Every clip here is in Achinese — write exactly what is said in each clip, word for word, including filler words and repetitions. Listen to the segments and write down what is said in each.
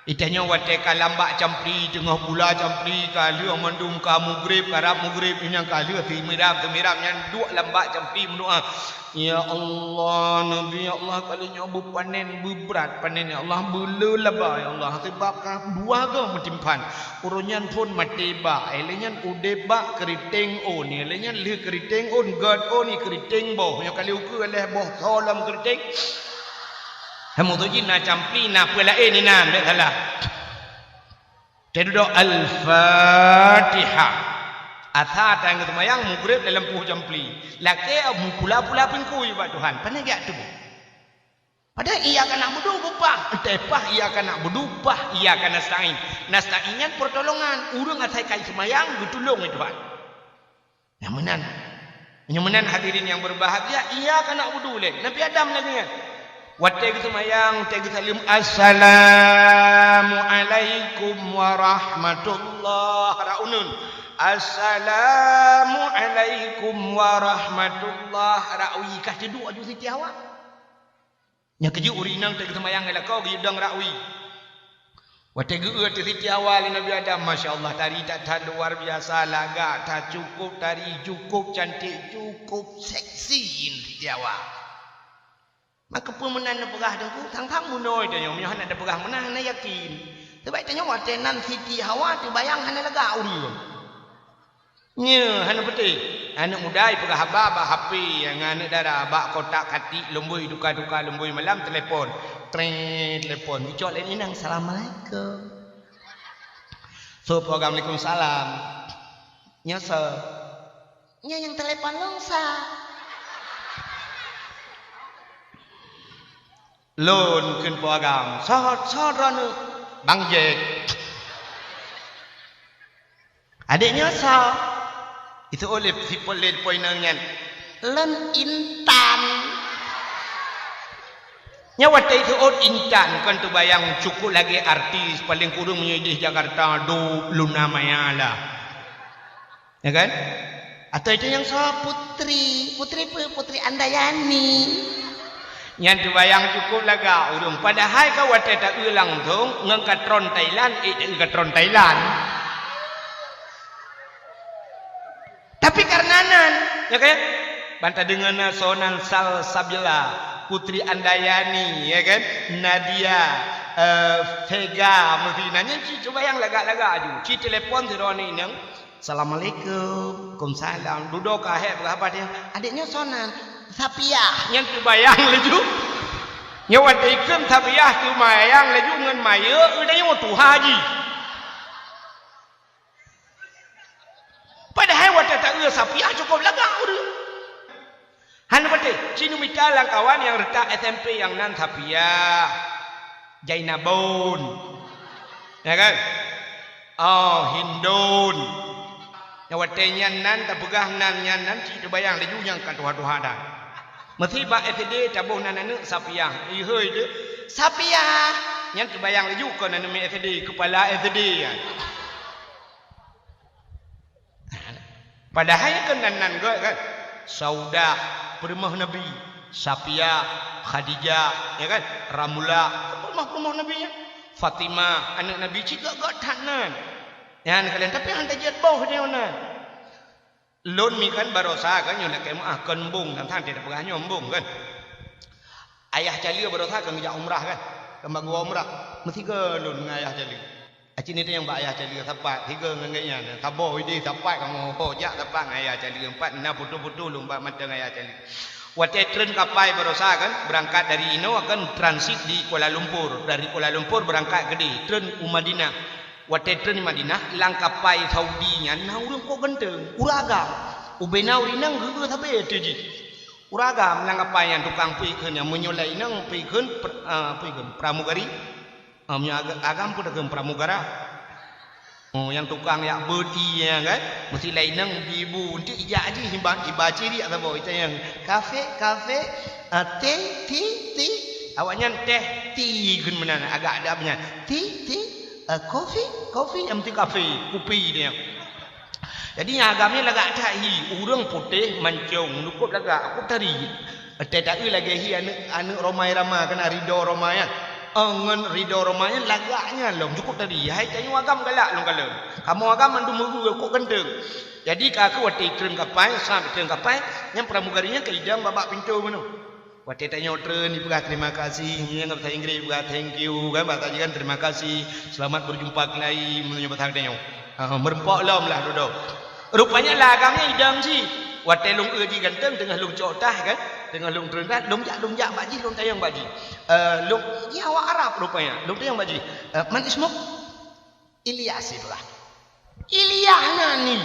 Itanyoe watée ka lam bak campli, teungoh pula campli, ka lheueh mandum ka mugreb, karab mugreb, nyan ka lheueh seumiram-seumiram nyan duek lam bak campli meudoá, "Ya Allah, Nabi, ya Allah, kali nyoe beupanen, beubrat panen, ya Allah, beuleu laba, ya Allah, sabab ka dua goe meutimpan." Uroe nyan phon maté bak, ilée nyan udeb bak keuriteng ôn, ilée nyan lheueh keuriteng ôn, gét ôn, keuriteng boh, nyoe kali ukeue lhée boh tho lam keuriteng. Hai meutuji na campli, na peue laén inan, bék salah. Teududoe Al-Fatihah. Asa tanggeuet seumayang mugreb dalam puih campli. Lakée mupula-pula pingkui bak Tuhan. Pane geujak tuboh. Padahai iyyaka na'budu beupah, teuh pah iyyaka na'budu, pah iyyaka nasta'in. Nasta'in nyan pertolongan. Ureuëng asai kai seumayang geutulông lé Tuhan. Nyang meunan. Nyang meunan hadirin yang berbahagia, iyyaka na'budu lé. Nabi Adam lagée nyan. Watée geuseumayang, watée geusaleuem, "Assalamualaikum warahmatullah." Raunun. "Assalamualaikum warahmatullah." Raui kah teuduek aju Siti Hawa. Nyang keujeuet ureuëng inong teuk seumayang lakoe geuyue dong raui. Watée geu-eu teuk Siti Hawa lé Nabi Adam, masya Allah, tari that-that luar biasa, lagak that, cukup tari, cukup cantik, cukup seksi Siti Hawa. Maka peue meunan neupeugah Teungku, sang-sang meunoe tanyoe, meunyoe hana teupeugah meunan, hana yakin. Sabab tanyoe watée nan Siti Hawa teubayang hana lagak ureuëng. Nyoe, hana peutéh. Aneuëk muda jipeugah haba bak H P, ngon aneuëk dara bak kotak katik, lumboi duka-duka, lumboi malam, telepon. Tret, telepon. Geucok lé inong, "Assalamualaikum." "Soe?" "Waalaikumsalam." "Nyoe soe?" "Nyoe nyang telepon lôn sa." "Lôn," kheun Po Agam. "Soe, soe droeneuh?" "Bang Jack." "Adék nyoe soe?" Iseuôt lé sipôt lé po inong nyan. "Lôn Intan." Nyoe watée iseuôt Intan, kon teubayang cukup lagée artis, paléng kureueng meunyoe idéh Jakarta, dub Luna Maya lah. Ya kan? Atau itu nyang soe, Putri. Putri peue? Putri Andayani. Nyan teubayang cukup lagak ureuëng. Padahai ka watée ta-eu langsong ngon katron Thailand, eh, ta-eu katron Thailand. Tapi karena nan, ya kan? Ban tadeungoe na soe nan Salsabila, Putri Andayani, ya kan? Nadia, eh, Vega, meusi nan. Nyan cit teubayang lagak-lagak aju. Cit telepon sidroe aneuk inong. "Assalamualaikum." "Waalaikumsalam." Dudoe ka hék peugah haba teuh, "Adék nyoe soe nan?" "Sapiah." Nyan teubayang laju. Nyoe watée ikheun Sapiah teumayang laju ngon mayeuek, geutanyoe tuha jih. Padahai watée ta-eu Sapiah cukup lagak ureuëng. Hana peutéh, ci neumita lam kawan nyang reutak S M P nyang nan Sapiah, Jainabun, ya kan? Oh, Hindun. Nyang watée nyan nan tapeugah nan nyan nan cit teubayang laju nyang ka tuha-tuha that. Meusi bak S D taboh nan aneuk Sapiah. Ihôi deuh, "Sapiah!" Nyan teubayang laju kon aneuk miet S D, keupala S D nyan. Padahai keunan nan gét kan? Saudah, peurumoh Nabi, Sapiah, Khadijah, ya kan? Ramlah, peurumoh-peurumoh Nabi nyan. Fatimah, aneuk Nabi cit gét-gét that nan. Nyan kalian, tapi hana jeuet boh dia nan. Lôn mi kan barosa kan nyoe lakée meuah kon embong, tang-tang teupeugah nyoe embong kan. Ayah Caleue barosa kan geujak umrah kan. Kan bak gua umrah. Meusigoe lôn ngon Ayah Caleue. Aci niteueng bak Ayah Caleue sapat, sigoe ngon gobnyan, saboh idéh sapat kamoe, ho jak sapat ngon Ayah Caleue, empat na foto-foto lôn bak mantong Ayah Caleue. Watée treun kapai barosa kan, beurangkat dari inoe akan transit di Kuala Lumpur, dari Kuala Lumpur beurangkat keudéh, treun u Madinah. Watée treun di Madinah, lam kapai Saudi nyan na ureuëng kok ganteng, ureuëng agam. Ubena ureuëng inong geu-eu sabe ateueh jih. Ureuëng agam lam kapai nyan tukang peue kheun nyan, meunyoe lé inong peue kheun, per-, ah, peue kheun, pramugari. Ah, meunyoe aga-, agam peue takheun pramugara. Oh, nyang tukang yak beuet ié nyan kan, meusi lé inong bi bu, eunteuk ijak jih iba, iba ciriak saboh, itanyong, "Kafe, kafe, ah, teh, ti, ti." Awaknyan teh, ti kheun meunan, agak ada nyan. "Ti, ti, ah, kofi, kofi," nyang meusti kafe, kupi dia. Jadi nyang agam nyan lagak that hi, ureuëng putéh mancong, lukop lagak, aku tari. Teh taeu lagée hi aneuk, aneuk Rhoma Irama, kan Ridho Rhoma nyan. Oh, ngon ridho Roma nyan lagak nyan lom, cukup tadi. Hai tanyoe agam galak lom kalon. Kamoe agam mandum meureuek kok ganteng. Jadi ka keuh watèe treun kapai, sab treun kapai, nyang pramugari nyan ka idong bak-bak pintoe meunoe. Watèe tanyoe treun, ipeugah terima kasih, meunyoe bahasa Inggris ipeugah thank you, kan, bahasa Aceh kan terima kasih, selamat berjumpa kembali, meunyoe bahasa tanyoe. Ha, meureumpok lom lah dudoe. Rupanya lam agam nyan idong cit. Watèe lôn eu jih ganteng, teungoh lôn cok tah kan, teungoh lôn treun tah, lôn jak, lôn jak bak jih, lôn tanyong bak jih. Eh, lôn, jih awak Arab rupanya. Lôn tanyong bak jih. Eh, "Man ismuk?" "Ilyas," ipeugah. "Ilyah nan ni.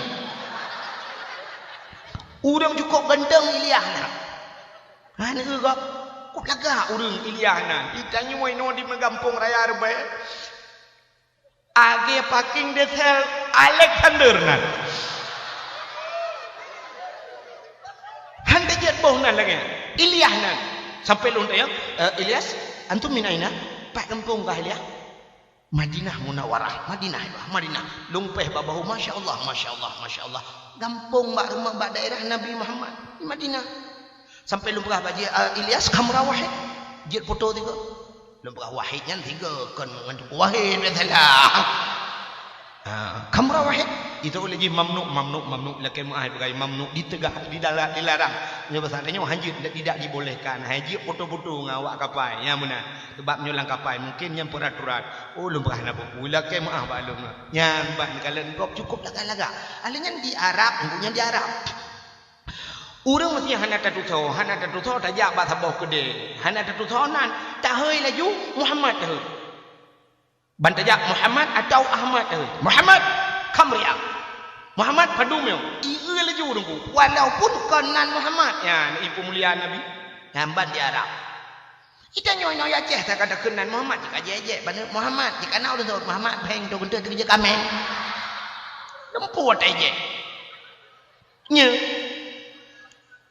Ureueng cukup ganteng Ilyah nan." Han eu gob, kok lagak ureueng Ilyah nan. Di tanyoe inoe di meugampông raya Reubaih. Akhé paking desel Alexander nan. Han teujeuet boh nan lagèe nyan. Ilyas nan. Sampai lôn tanyong, "Eh, Ilyas, antum min aina?" "Pat gampông kah, Ilyas?" "Madinah Munawarah, Madinah, Madinah." Lôn péh bak bahu, "Masya Allah, masya Allah, masya Allah." Gampông bak rumoh, bak daerah Nabi Muhammad, Madinah. Sampai lôn peugah bak jih, "Ah, Ilyas, kamera wahid." Jeuet foto tiga. Lôn peugah wahid nyan tiga, kon ngon Teungku Wahid, biasalah. Ah, kamera wahid. Itu lagi mamnu, mamnu, mamnu. Lakèe meu'ah peugah mamnu. Diteugah, didalat, dilarang. Nyoe bahasa tanyoe hanjeuet, tidak dibolehkan. Hanjeuet foto-foto ngon awak kapai. Nyan meunan. Sebab nyoe lam kapai. Mungkin nyan peraturan. Oh, lôn peugah hana peue-peue. Lakèe meu'ah bak lôn. Nyan ban kalon gob cukup lagak-lagak. Ahli nyan di Arab, nyan di Arab. Ureueng meusé hana tatusoe, hana tatusoe tajak bak saboh keudè. Hana tatusoe nan, tahôi laju Muhammad tahôi. Ban tajak Muhammad atau Ahmad tahôi. "Muhammad, kam riak. Muhammad, padum nyoe." Ieu laju Teungku. Walaupun kon nan Muhammad. Nyan, ipeumulia Nabi. Nyan ban di Arab. Itanyoe inoe Aceh, takheun nan Muhammad, jikajek-jek, bak Muhammad, jikana ureueng seuôt Muhammad, bheng tu geunteuk keureuja kaméng. Leumpua tajek. Nyoe.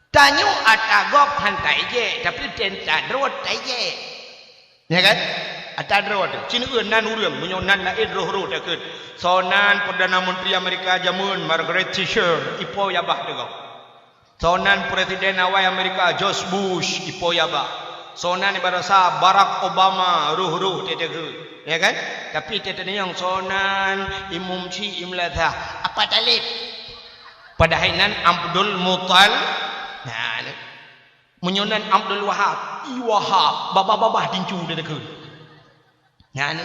Tanyoe ata gob han taijek, tapi teuntadroe taijek. Ya kan? Ata droe teuh. Cit nyoe nan ureueng, meunyoe nan laén roh-roh takheun. Soe nan Perdana Menteri Amerika jameun, Margaret Thatcher, ipo yabah teuh gob. Soe nan Presiden awai Amerika, George Bush, ipo yabah. Soe nan ibarosa Barack Obama, roh-roh teuh takheun. Ya kan? Tapi teuh tanyong soe nan imum syiek imlazah. Apa Talib? Padahai nan Abdul Muttal-, nah, ni. Meunyoe nan Abdul Wahab, i Wahab, babah-babah tincu dia takheun. Nah, ni.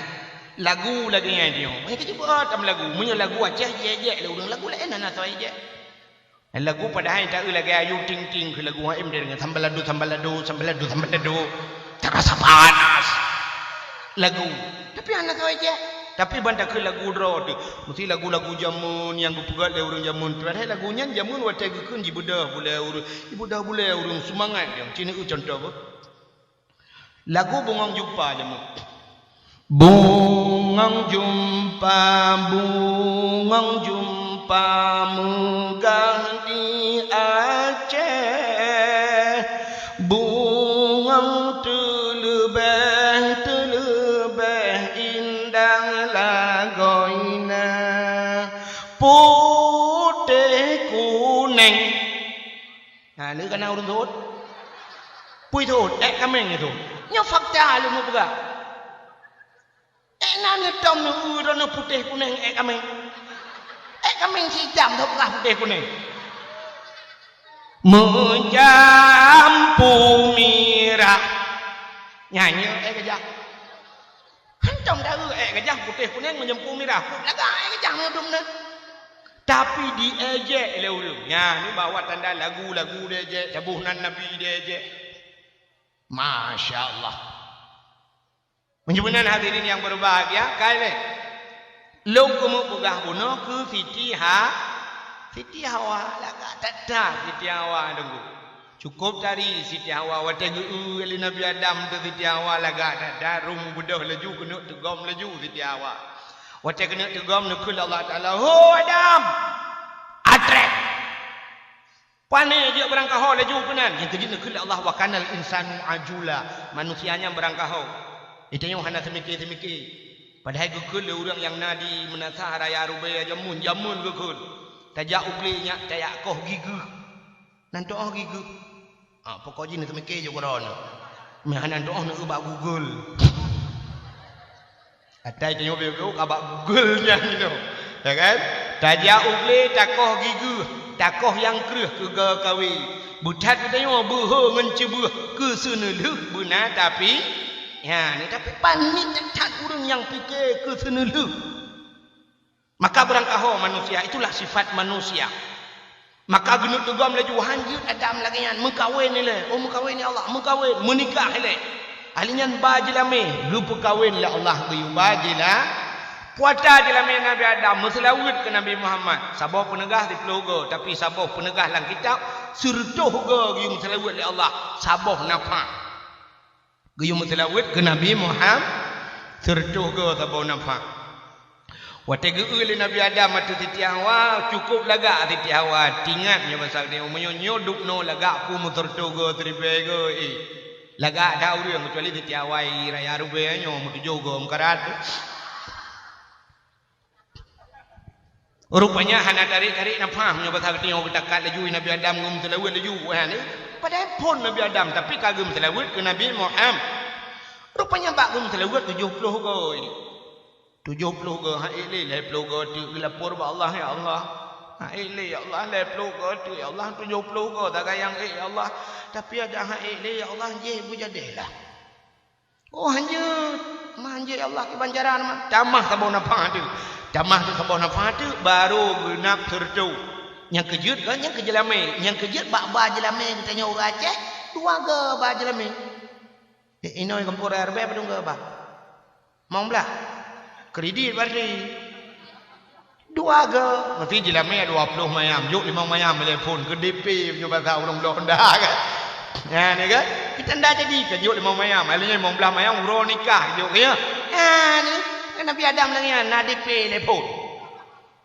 Lagu lagèe nyan dia. Meunyoe teuh cuba tam lagu. Meunyoe lagu Aceh, jijak lé ureueng lagu laén hana soe ijak. Lagu padahai ta lagèe Ayu Ting Ting keu lagu H M dia dengan sambalado, sambalado, sambalado, sambalado. Terasa panas. Lagu. Tapi hana soe ijak. Tapi ban takheun lagu droe teuh. Meusti lagu-lagu jameun nyang geupeugöt lé ureueng jameun. Padahai lagu nyan jameun watèe geukheun jibeudôh bulèe ureueng. Jibeudôh bulèe ureueng seumangat nyang. Cit nyoe contoh beuh. Lagu Bungöng Jeumpa jameun. Bungöng jeumpa, bungöng jeumpa meugah di Aceh. Bungöng teuleubèh-teuleubèh indah lagoina putéh kunéng. Ha, neu kana ureueng seuôt. Pui seuôt, èk kaméng nyoe seuôt. Nyoe fakta lôn peugah. Èk na neutom neu-eu droeneuh putéh kunéng èk kaméng. Èk kaméng si itam seuôt peugah putéh kunéng. Meujampu mirah. Nyan nyoe èk keujah. Hantom ta-eu èk keujah putéh kunéng meujampu mirah. Kok lagak èk keujah meudum nyan. Tapi diejek lé ureueng. Nyan, ni bahwa tanda lagu-lagu diejek, cabôh nan Nabi diejek. Masya Allah. Meunyoe meunan hadirin nyang berbahagia, kai lé. Lôn keumeung peugah bunoe keu Siti Ha-, Siti Hawa, lagak that-that Siti Hawa teungku. Cukôp tari Siti Hawa, watèe geu-eu lé Nabi Adam teuh Siti Hawa lagak that-that, rhung beudôh laju keuneuk teugom laju Siti Hawa. Watèe keuneuk teugom neukheun lé Allah Taala, "Ho Adam! Atrek! Pané jeuet beurangkaho laju keunan." Nyang keujeuet neukheun lé Allah, "Wa kanal insanu ajula." Manusia nyan beurangkaho. Geutanyoe hana seumike-seumike. Padahai geukheun lé ureueng nyang na di meunasah raya Rubaya jameun, jameun geukheun. Tajak u glé nyak, tajak koh gigeuh. Nan teu'oh gigeuh. Ah, pokok jih neuseumiké jih keudroe nyoe. Meuhana teu'oh neu bak Google. Katai tanyoe beu-beu ka bak Google nyan inoe. Ya kan? Tajak u glé, takoh gigeue, takoh nyang kreueh keu geukawen. Beuthat tanyoe beuhe ngon ceubeueh keu seuneulheueh beuna tapi, ya, ni tapi panik that ureuëng nyang pike keu seuneulheueh. Maka beurangkaho manusia, itulah sifat manusia. Maka geuneuk teugom laju, "Han jeuet Adam lagée nyan, meukawen ilée, oh meukawen ya Allah, meukawen, meunikah ilée." Ahli nyan ba jeulamé, geupeukawen lé Allah geuyue ba jila-, puata jeulamé Nabi Adam meuseulaweuet keu Nabi Muhammad. Saboh peuneugah siploh goe, tapi saboh peuneugah lam kitab sireutôh goe geuyue meuseulaweuet lé Allah, saboh nafah. Geuyue meuseulaweuet keu Nabi Muhammad, sireutôh goe saboh nafah. Watée geu-eu lé Nabi Adam ateueh Siti Hawa, cukôp lagak Siti Hawa, tingat nyoe basa geutanyoe, meunyoe nyoe dubnoe lagak peue meuseureutoh goe, siribée goe, eh. Lagak that ureuëng, keucuali Siti Hawa i raya rubée nyoe meutujoh goe meukarat. Rupanya hana tarék-tarék nafah nyoe basa geutanyoe, geutakat laju Nabi Adam ngon meuseulaweuet laju, wah ni. Padahai phon Nabi Adam, tapi ka geumeuseulaweuet keu Nabi Muhammad. Rupanya bak geumeuseulaweuet tujoh ploh goe. Tujoh ploh goe, han ék lé lhée ploh goe teuk geulapor bak Allah, "Ya Allah, han ék lé ya Allah, lhée ploh goe teuk ya Allah, tujoh ploh goe sagai nyang ék ya Allah. Tapi adak han ék lé ya Allah, jih beujadeh lah." "Oh, han jeuet, ma han jeuet ya Allah, kiban cara ma." Tamah saboh nafah teuk. Tamah teuk saboh nafah teuk, barô geunab sireutôh. Nyang keujeuet kan, nyang keu jeulamé. Nyang keujeuet bak ba jeulamé geutanyoe ureuëng Aceh, dua goe ba jeulamé. Eh, inoe gampông raya ribée padum goe ba? Limong blah. Kredit berarti. Dua goe. Meusti jeulamé dua ploh mayam, jok limong mayam telepon keu D P nyoe basa ureuëng bloe honda kan. Nah, ni kan? Kita ndak jadi ka jok limong mayam, akhirnya limong blah mayam uroe nikah jok ya. Nah, ni kan Nabi Adam lagi na D P telepon.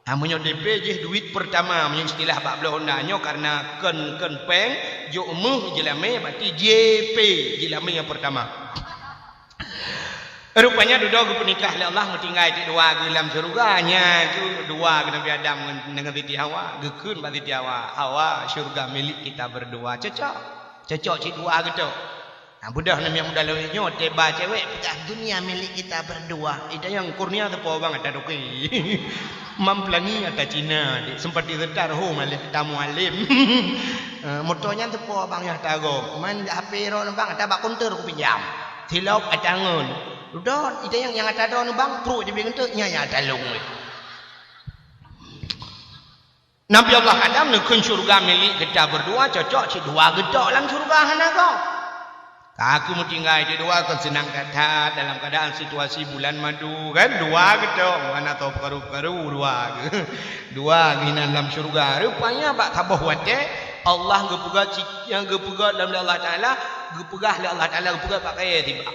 Ha, meunyoe D P jih duit pertama, meunyoe istilah bak bloe honda nyoe karena kon, kon péng, jok meuh jeulamé, berarti J P, jeulamé nyang pertama. Rupanya dudoe geupeunikah lé Allah, meutinggai cit dua geuh lam syeuruga, nyan cit dua geuh Nabi Adam ngon, ngon Siti Hawa, geukheun bak Siti Hawa, "Hawa, syeuruga milik kita berdua." Cocok. Cocok cit dua geuh tu. Ha, beudôh namiet muda lawét nyoe, teuba cewek peugah, "Dunia milik kita berdua." Ita nyang kurnia teupo bang ata toke. Mam pelangi ata Cina, dek sempati setar ho maleh ata mualem. Eh, moto nyan teupo bang nyang ata gom. Man H P ro bang ata bak konter ku pinjam. Silop ata ngon. Dudoe, ita nyang, nyang ata droe bang, pruet jibi ngeunteuk, nyan nyang ata long. Nabi Allah Adam neukheun syeuruga milik geuta berdua, cocok cit dua geutok lam syeuruga hana gob. Ka keuh meutinggai cit dua kon seunang that-that dalam keuadaan situasi bulan madu kan, dua geutok, hana toh peukaru-peukaru dua geuh. Dua geuh inan lam syeuruga. Rupanya bak saboh watée Allah geupeugah ci-, nyang geupeugah lam Allah Taala, geupeugah lé Allah Taala geupeugah bak kayée tibak.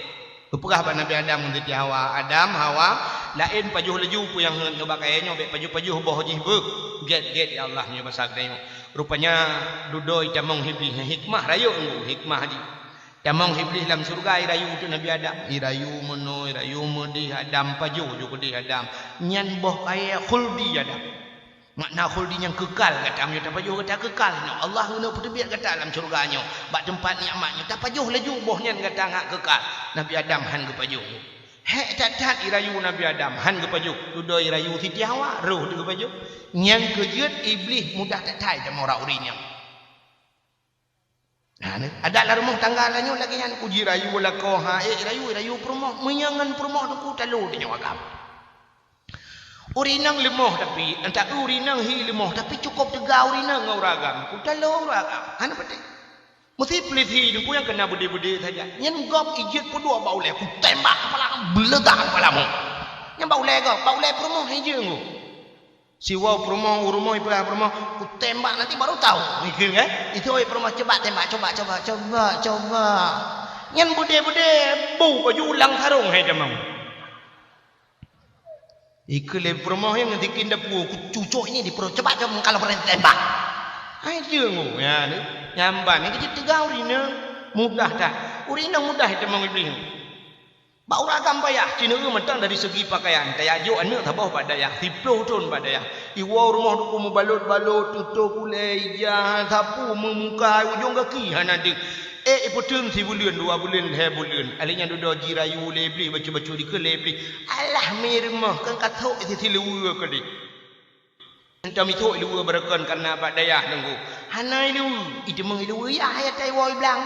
Geupeugah bak Nabi Adam ngon Siti Hawa, "Adam, Hawa, laén pajoh laju peue nyang nyoe bak kayée nyoe, bék pajoh-pajoh boh jih beuh. Gét-gét ya Allah nyoe basa geutanyoe." Rupanya dudoe itamong Iblih, hikmah rayeuk ngon hikmah jih. Tamong Iblih lam syeuruga, irayu teuk Nabi Adam. Irayu meunoe, irayu meudeh, Adam pajoh ju keudeh Adam. Nyan boh kayée khuldi Adam. Makna khuldi nyang keukal gata meunyoe tapajoh gata keukal nyoe. Allah geuneuk peuteubiet gata lam syeuruga nyoe. Bak teumpat nikmat nyoe tapajoh laju boh nyan gata ngat keukal. Nabi Adam han geupajoh. Hék that-that irayu Nabi Adam han geupajoh. Dudoe irayu Siti Hawa roh teuh geupajoh. Nyang keujeuet Iblih mudah that-that tamong rot ureuëng nyoe. Nah, ni, adat lam rumoh tangga tanyoe lagée nyan, ku jirayu lakoe, ha, ék rayu, rayu peurumoh. Meunyoe ngon peurumoh teungku talo tanyoe agam. Ureuëng inong leumoh tapi, entah ureuëng inong hi leumoh tapi cukôp teuga ureuëng inong ngon ureuëng agam. Ku talo ureuëng agam. Hana patéh. Meusi peulisi teungku nyang keuna beudé-beudé saja. Nyan gob ijeuet peuduek bak ulée, ku tembak kepala, beuleugah kepala mu. Nyan bak ulée gob, bak ulée peurumoh ijeuet ngon. Siwoe peurumoh, u rumoh, ipeugah peurumoh, "Kutembak nanti baru tahu." Mikir kan? Itu oi peurumoh, "Coba tembak, coba, coba, coba, coba." Nyan beudé-beudé bu baju ulang sarong hai tamong. Ikeu lé peurumoh nyang tikin dapu, "Kucucok ini di perut. Coba, coba kalau berani tembak." Hai jeuet ngon, ya, ni. Nyamban, ni keucit teuga ureuëng inong. Mudah that. Ureuëng inong mudah tamong Iblih. Bak ureuëng agam payah, ci neueu mantong dari segi pakaian, tajak jok aneuëk saboh bak dayah, siploh thon bak dayah. Iwoe rumoh teungku meubalot-balot, tutoe kulée, ija, sapu, meumuka, ujong gaki hana deuek. Eh, ipeuteun sibuleuen, dua buleuen, lhèe buleuen. Alèh nyan dudoe jirayu lé Iblih, bacut-bacut dikeue lé Iblih. Alah, mi rumoh, kan ka thok si siluweue keudeh. Entah mithok iluweue beureukan kareuna bak dayah teungku. Hana iluweue, iteumeung iluweue yah, hai atai woe blang.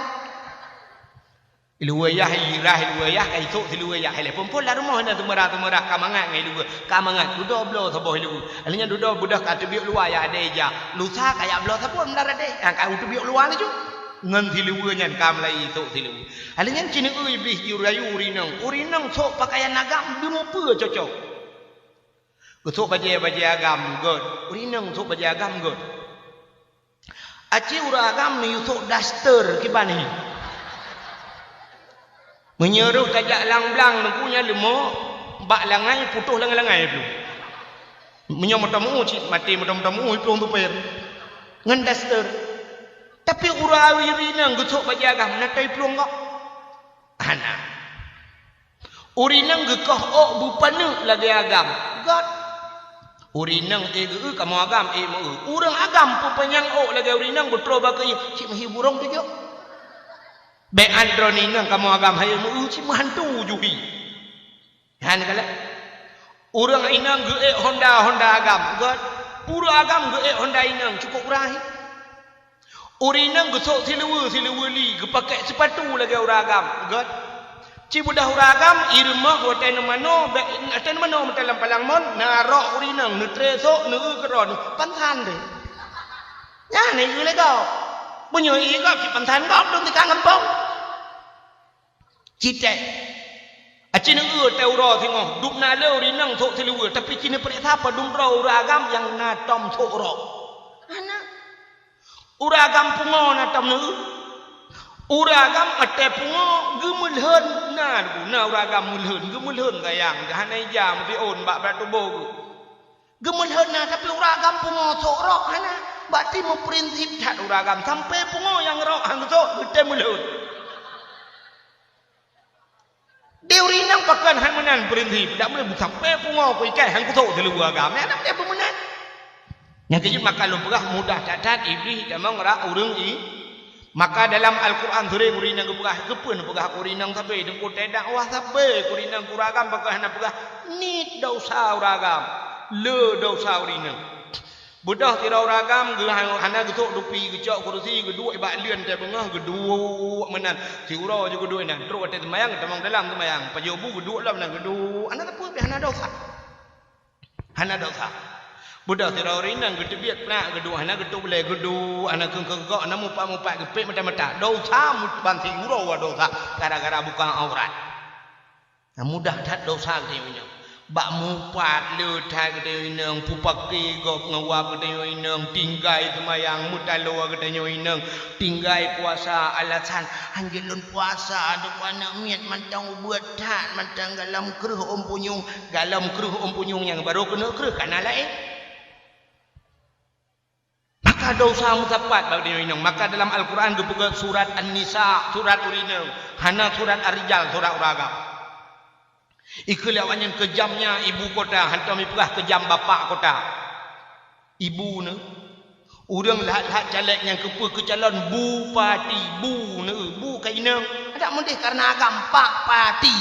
Iluweue yah, irah iluweue yah, ka ithok siluweue yah. Hai lé phon-phon lam rumoh na teumeurah-teumeurah, ka mangat ngon iluweue, ka mangat. Dudoe bloe saboh iluweue. Alèh nyan dudoe beudôh ka teubiet luwa ya adé ija. Lusa ka yak bloe saboh meudarat deh. Nyang ka teubiet luwa laju. Ngon siluweue nyan ka meulai ithok siluweue. Alèh nyan ci neueu Iblih jirayu ureueng inong. Ureueng inong sok pakaian agam, geumeupeue cocok. Geusok bajèe-bajèe agam, göt. Ureueng inong sok bajèe agam, göt. Aci ureueng agam neuyue sok daster kiban hi. Meunyoe rôh tajak lam blang teungku nyan leumo, bak langai putôh langai-langai pih. Meunyoe moto meu cit maté, moto-moto meu plueng tuper. Ngon daster. Tapi ureueng inong geusok bajèe agam, na toi plueng gok? Hana. Ureueng inong geukoh ôk beupaneuk lagèe agam, göt. Ureueng inong ék geu-eu kamoe agam ék meu-eu. Ureueng agam peupanyang ôk lagèe ureueng inong beutroe bak keuieng, cit meuhi burông tujok. Bèk an droeneuh inong kamoe agam hayeu meu-eu, cit meuhantu juhi. Nyan kalon. Ureueng inong geuék honda, honda agam, göt. Ureueng agam geuék honda inong, cukôp urai. Ureueng inong geusok siluweue, siluweue li, geupakèk sipatu lagèe ureueng agam, göt. Ci beudôh ureueng agam, i rumoh watèe neumanoe, bèk watèe neumanoe meuteumé lam palang mon, na rok ureueng inong, neutré sok, neueu keudroe, pansan deh. Nyan ieu lé gob. Meunyoe ié gob, cit pansan gob, dum tika gampông. Cit teuh. Aci neueu teuh uroe singoh, dum na lé ureueng inong sok siluweue, tapi ci neupareksa padum droe ureueng agam nyang na tom sok rok. Hana. Ureueng agam pungo na tom neueu. Ureueng agam watèe pungo geumeulhon na, na ureueng agam meulhon, geumeulhon gayang, hana ija meusiôn bak brat tuboh geuh. Geumeulhon na, tapi ureueng agam pungo sok rok hana. Bak ti meuprinsip that ureueng agam, sampoe pungo nyang rok han geusok, geutem meulhon. Di ureueng inong pakon hai meunan prinsip, dak boleh sampoe pungo ku ikai han geusok siluweue agam. Nyan dak boleh meunan. Nyang keujeuet maka lôn peugah mudah that-that Iblih tamong rak ureueng i. Maka dalam Al-Quran sering ureueng inong geupeugah, keupeue neupeugah ureueng inong sabe, teungku teuh dakwah sabe, ureueng inong ureueng agam pakon hana peugah, niet desya ureueng agam, le desya ureueng inong. Beudôh sidroe ureueng agam geu-, hana geusok dupi, geucok kurusi, geuduek bak leuen teuh beungoh, geuduek meunan. Siuroe jih geuduek inan, trok watèe seumayang, geutamong dalam seumayang. Pajoh bu geuduek lom nan, geuduek. Hana sapeue pih, hana desya. Hana desya. Beudôh sidroe ureueng inong geuteubiet plak, geuduek, hana geutôb lé, geuduek, hana keu-, keugok, hana mupat-mupat, geupék mata-mata. Desya meuban siuroe desya gara-gara buka aurat. Nah, mudah that desya geutanyoe inong. Bak mupat le that geutanyoe inong, peupaké gob ngon wab geutanyoe inong, tinggai seumayang, meutaloe geutanyoe inong, tinggai puasa, alasan, "Hanjeuet lôn puasa, teuma aneuk miet mantong ubeut that, mantong galom kreueh ôn punyueng." Galom kreueh ôn punyueng nyan barô keuneuk kreueh, ka na laén. Maka desya meusapat bak geutanyoe inong. Maka dalam Al-Quran geupeugah surat An-Nisa, surat ureueng inong. Hana surat Ar-Rijal, surat ureueng agam. Ikeu lé awaknyan keujamnya ibu kota, hantom ipeugah keujam bapak kota. Ibu neu. Ureueng lhak-lhak caleg nyang keupeue keucalon bupati, bu neu, bu ka inong. Adak meudeh kareuna agam, pak pati.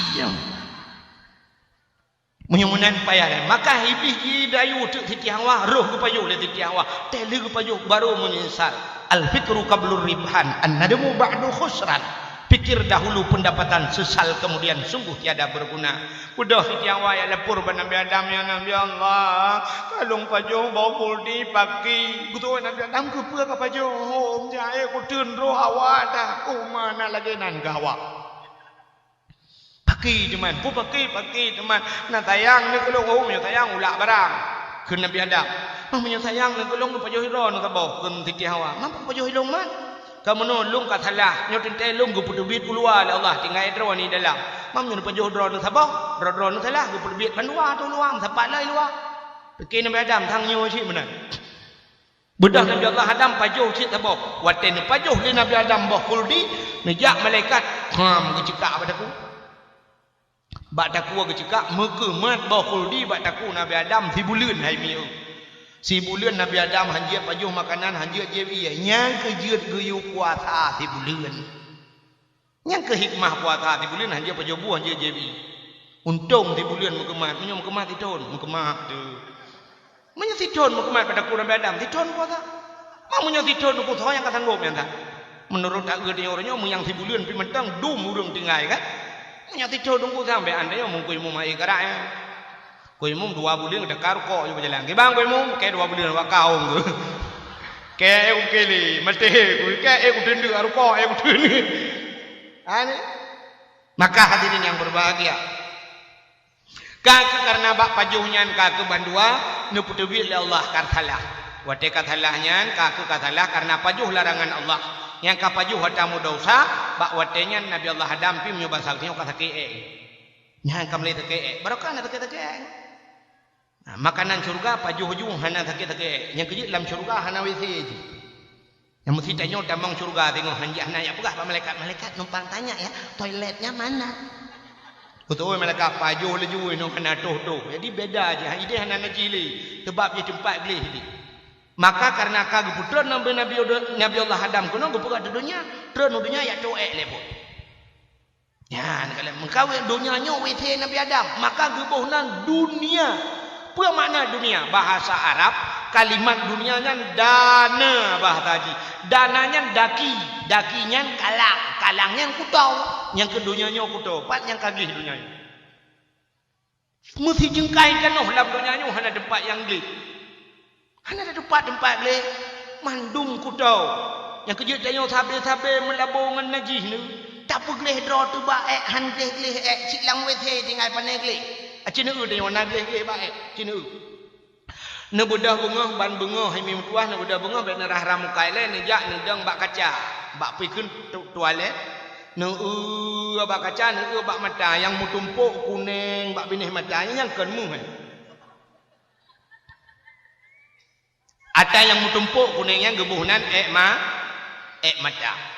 Meunyoe meunan payah lé, maka Iblih jirayu teuk Siti Hawa, roh geupajoh lé Siti Hawa. Teuh lheueh geupajoh barô meunyeusal. Al-fikru qablur ribhan, an-nadmu ba'du khusran. Pikir dahulu pendapatan, sesal kemudian sungguh tiada berguna. Beudôh Siti Hawa jak lapor bak Nabi Adam, "Ya Nabi Allah, ka lôn pajoh boh khuldi paki." Geutanyong Nabi Adam, "Keupeue kapajoh?" "Hom jak ék kuteun roh Hawa dah." "Oh, ma na lagèe nan keu Hawa." "Paki teuma, peue paki, paki teuma. Na sayang neuh keu lôn, oh, meunyoe sayang ulak barang." Kheun Nabi Adam, "Mah meunyoe sayang neuh keu lôn, neupajoh sidroe neuh saboh," kheun Siti Hawa. "Mah pajoh ilôn man? Ka meunoe lôn ka salah, nyoe teuntèe lôn geupeuteubiet u luwa lé Allah, tinggai droeneuh dalam. Mah meunyoe neupajoh droeneuh saboh, droe-droeneuh salah, geupeuteubiet bandua ateueh luwa, meusapat lom i luwa." Pike Nabi Adam, sang nyoe cit meunan. Beudôh Nabi Allah Adam pajoh cit saboh. Watèe neupajoh lé Nabi Adam boh khuldi, neujak malaikat, ham, geuceukak bak takue. Bak takue geuceukak, meukeumat boh khuldi bak takue Nabi Adam sibuleuen hai mieu. Sibuleuen Nabi Adam hanjeuet pajoh makanan, hanjeuet jieb ié. Nyan keuh jeuet geuyue puasa sibuleuen. Nyang keuh hikmah puasa sibuleuen hanjeuet pajoh buah hanjeuet jibi. Untông sibuleuen meukeumat, meunyoe meukeumat sithon, meukeumat teuh. Meunyoe sithon meukeumat bak takue Nabi Adam, sithon puasa. Ma meunyoe sithon Teungku, soe nyang ka sanggob nyan that? Meunurot taeu tanyoe uroe nyoe, meunyoe nyang sibuleuen pih mantong dum ureueng tinggai kan? Meunyoe sithon Teungku, sampoe an tanyoe meungkui mum hai karak nyan. Kui mum dua buleuen teuka rukok ju beujalan. Kiban kui mum, kèe dua buleuen bak kaum tu. Kèe ék ukili, maté kui, kèe ék uteundeuk rukok, ék uteundeuk. Ani. Maka hadirin yang berbahagia, ka keu kareuna bak pajoh nyan ka keu bandua neupeuteubiet lé Allah ka salah. Watèe ka salah nyan ka keu ka salah kareuna pajoh larangan Allah. Nyang ka pajoh atra meudesya, bak watèe nyan Nabi Allah Adam pih meunyoe basa geutanyoe ka sakét ék. Nyan ka mulai sakét ék. Barokah na sakét-sakét ék. Nah, makanan syeuruga pajoh ju hana sakét-sakét ék. Nyang keujeuet lam syeuruga hana WC ju. Nyang meusti tanyoe tamong syeuruga singoh hanjeuet hana jak peugah bak malaikat, "Malaikat numpang tanya ya, toiletnya mana?" Beutôi malaikat pajoh laju inoe hana toh-toh. Jadi beda jih, idéh hana najih lé, sabab jih teumpat gleh jih. Maka kareuna ka geupeutreun Nabi, Nabi, Nabi Allah Adam keunoe geupeugah di donya, treun u donya jak toh ék lé buet. Nyan kalon meukawen donya nyoe WC Nabi Adam, maka geuboh nan dunia. Peue makna dunia? Bahasa Arab, kalimat dunia nyan dana bahasa jih. Dana nyan daki, daki nyan kalang, kalang nyan kuto. Nyang keu donya nyoe kuto, pat nyang ka gleh donya nyoe. Meusijeungkai tanoh lam donya nyoe hana teumpat nyang gleh. Hana teumpat-teumpat gleh, mandum kuto. Nyang keujeuet tanyoe sabe-sabe meulabo ngon najih neu. Tapeugleh droe teuh bak ék, han gleh-gleh ék, cit lam WC tinggai pane gleh. Aci neu tanyoe na gleh-gleh bak ék, ci neu. Neubeudôh beungoh ban beungoh hai meutuah, neubeudôh beungoh bèk neurah-rah muka ilèe, neujak neudong bak kaca, bak pikheun tu-, tualét. Neueu bak kaca, neueu bak mata, nyang meutumpôk kuneng bak binéh mata, nyan kon meuh, eh. Ata nyang meutumpôk kuneng nyan geuboh nan ék ma-, ék mata.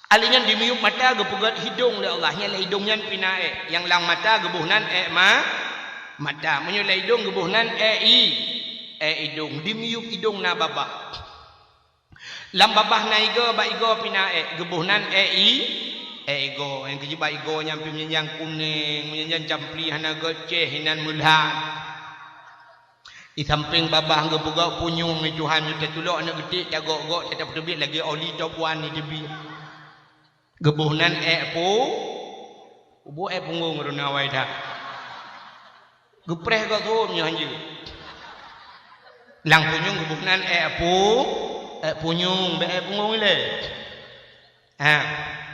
Alèh nyan di miyueb mata geupeugèt hidông lé Allah, nyan lé hidông nyan pih na ék. Nyang lam mata geuboh nan ék ma-, mata. Meunyoe lé hidông geuboh nan ék i-, ék idông. Di miyueb idông na babah. Lam babah na igoe, bak igoe pih na ék, geuboh nan ék i-, ék igoe. Nyang keujeuet bak igoe nyan pih meunyan kuneng, meunyan campli hana geucéh, inan meulhat. Di sampéng babah geupeugah punyueng, di Tuhan, meunyoe tatulok aneuk geutik, tagok-gok, tapeuteubiet lagèe oli top one di teubiet. Geuboh nan ék pu-, geuboh ék punggong runa awai that. Geupreh gob thon nyoe hanjeuet. Lam punyueng geuboh nan ék pu-, ék punyueng, bèk ék punggong ilèe. Ha,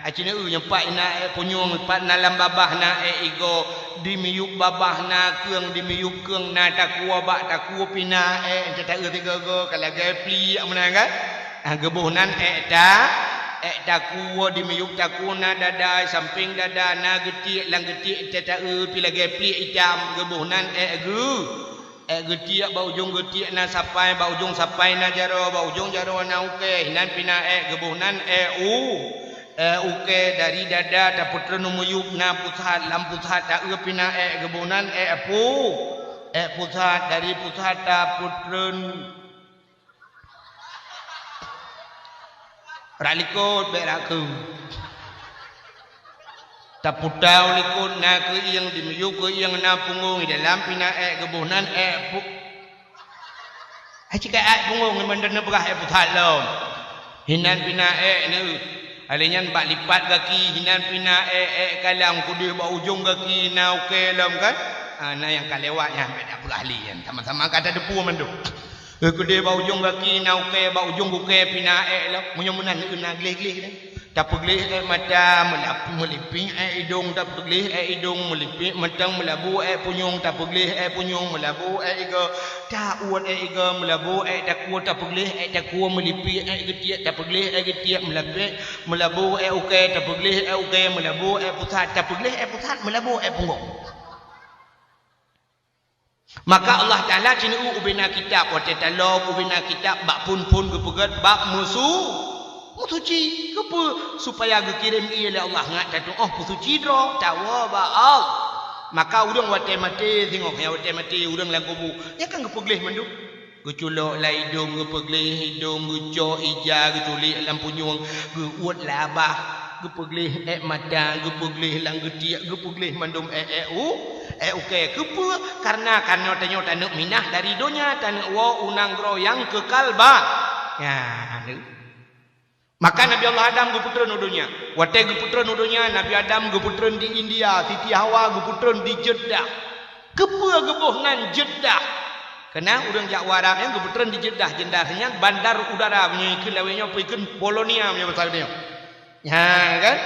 aci neu nyang pat na ék punyueng, pat na lam babah na ék igoe, di miyueb babah na keueng, di miyueb keueng na takue, bak takue pih na ék, tataeu sigoe-goe ka lagèe pliek meunan kan? Ha, geuboh nan ék ta-, ék takue, di miyueb takue na dada, sampéng dada na geutiek, lam geutiek tataeu pih lagèe pliek itam, geuboh nan ék geu-, ék geutiek, bak ujong geutiek na sapai, bak ujong sapai na jaroe, bak ujong jaroe na ukèe, inan pih na ék, geuboh nan ék u-, ék ukèe. Dari dada tapeutreun u miyueb na pusat, lam pusat taeu pih na ék, geuboh nan ék pu-, ék pusat, dari pusat tapeutreun Rak likot bèk rak keu. Taputa u likot na keuieng, di miyueb keuieng na punggong, di dalam pih na ék, geuboh nan ék pu-, hai cit ka ék punggong, ngon mandum neupeugah ék pusat lom. Hinan pih na ék neu. Alèh nyan bak lipat gaki, hinan pih na ék, ék kalang, keudeh bak ujong gaki na ukèe lom kan. Ha, na nyang ka lewat nyan bèk tapeugah lé nyan. Sama-sama ka tadeupue mandum. Eh, keudeh bak ujong gaki na ukèe, bak ujong ukèe pih na ék lom. Meunyoe meunan na gleh-gleh nyan. Tapeugleh ék mata, meulap-, meulipik ék idông, tapeugleh ék idông, meulipik mantong, meulabo ék punyueng, tapeugleh ék punyueng, meulabo ék igoe, tauet ék igoe, meulabo ék takue, tapeugleh ék takue, meulipik ék geutiek, tapeugleh ék geutiek, meulapek, meulabo ék ukèe, tapeugleh ék ukèe, meulabo ék pusat, tapeugleh ék pusat, meulabo ék punggong. Maka Allah Taala ci neu ubena kitab, watèe talom ubena kitab bak phôn-phôn geupeugèt bab meusu-, meusuci. Keupeue? Supaya geukirém ie lé Allah ngat tatu'oh peusuci droe, tawoe bak Allah. Maka ureueng watèe maté singoh, nyang watèe maté ureueng lam kubu, nyan kan geupeugleh mandum. Geuculok lam idông, geupeugleh idông, geucok ija, geuculik lam punyueng, geuuet lam babah. Geupeugleh ék mata, geupeugleh lam geutiek, geupeugleh mandum ék-ék u, ék ukée. Keupeue? Kareuna, kareuna tanyoe taneuk minah dari donya, taneuk woe u nanggroe nyang keukal ba-, ya, aneuk. Maka Nabi Allah Adam geupeutreun u donya. Watée geupeutreun u donya, Nabi Adam geupeutreun di India, Siti Hawa geupeutreun di Jeddah. Keupeue geuboh nan Jeddah? Keunan ureuëng jak u Arab nyan geupeutreun di Jeddah. Jeddah nyan bandar udara meunyoe ikheun lawét nyoe, peue ikheun Polonia meunyoe basa geutanyoe. Nyan kan?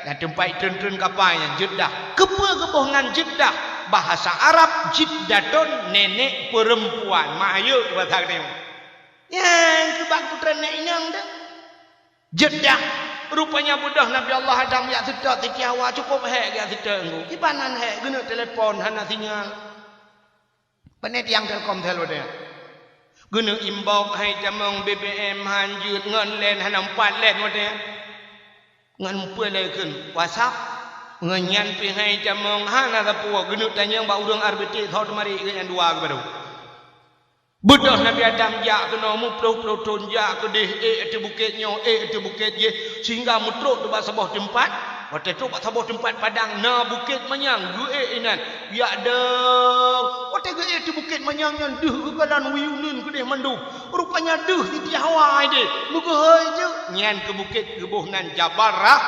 Nyan teumpat treun-treun kapai nyan, Jeddah. Keupeue geuboh nan Jeddah? Bahasa Arab, jiddatun, nenek perempuan. Mak ayeuek basa geutanyoe. Nyan keuh bak geupeutreun nèk inong teuh. Jeddah. Rupanya beudôh Nabi Allah Adam jak seutôt Siti Hawa, cukup hék jak seutôt ngon. Kiban nan hék, geuneuk telepon hana sinyal. Pane tiang Telkomsel watée nyan. Geuneuk inbox hai tamong, B B M han jeuet, ngon len hana, empat len watée nyan. Ngon peue lé kheun WhatsApp. Ngon nyan pih hai tamong hana sapeue, geuneuk tanyong bak ureuëng R B T, soe teumarik geuh nyan dua geuh baru. Beudôh Nabi Adam jak keunoe, meuploh-ploh thon jak keudeh, ék ateueh bukét nyoe, ék ateueh bukét jéh, sehingga meutrok teuh bak saboh teumpat. Watée trok bak saboh teumpat padang, na bukét manyang geuék inan. Jak dong. Watée geuék ateueh bukét manyang nyan, deuh geukalon wiyuneuen keudeh mandum. Rupanya deuh Siti Hawa ideh. Meugeuhôi jeuet. Nyan keuh bukét geuboh nan Jabal Rah-,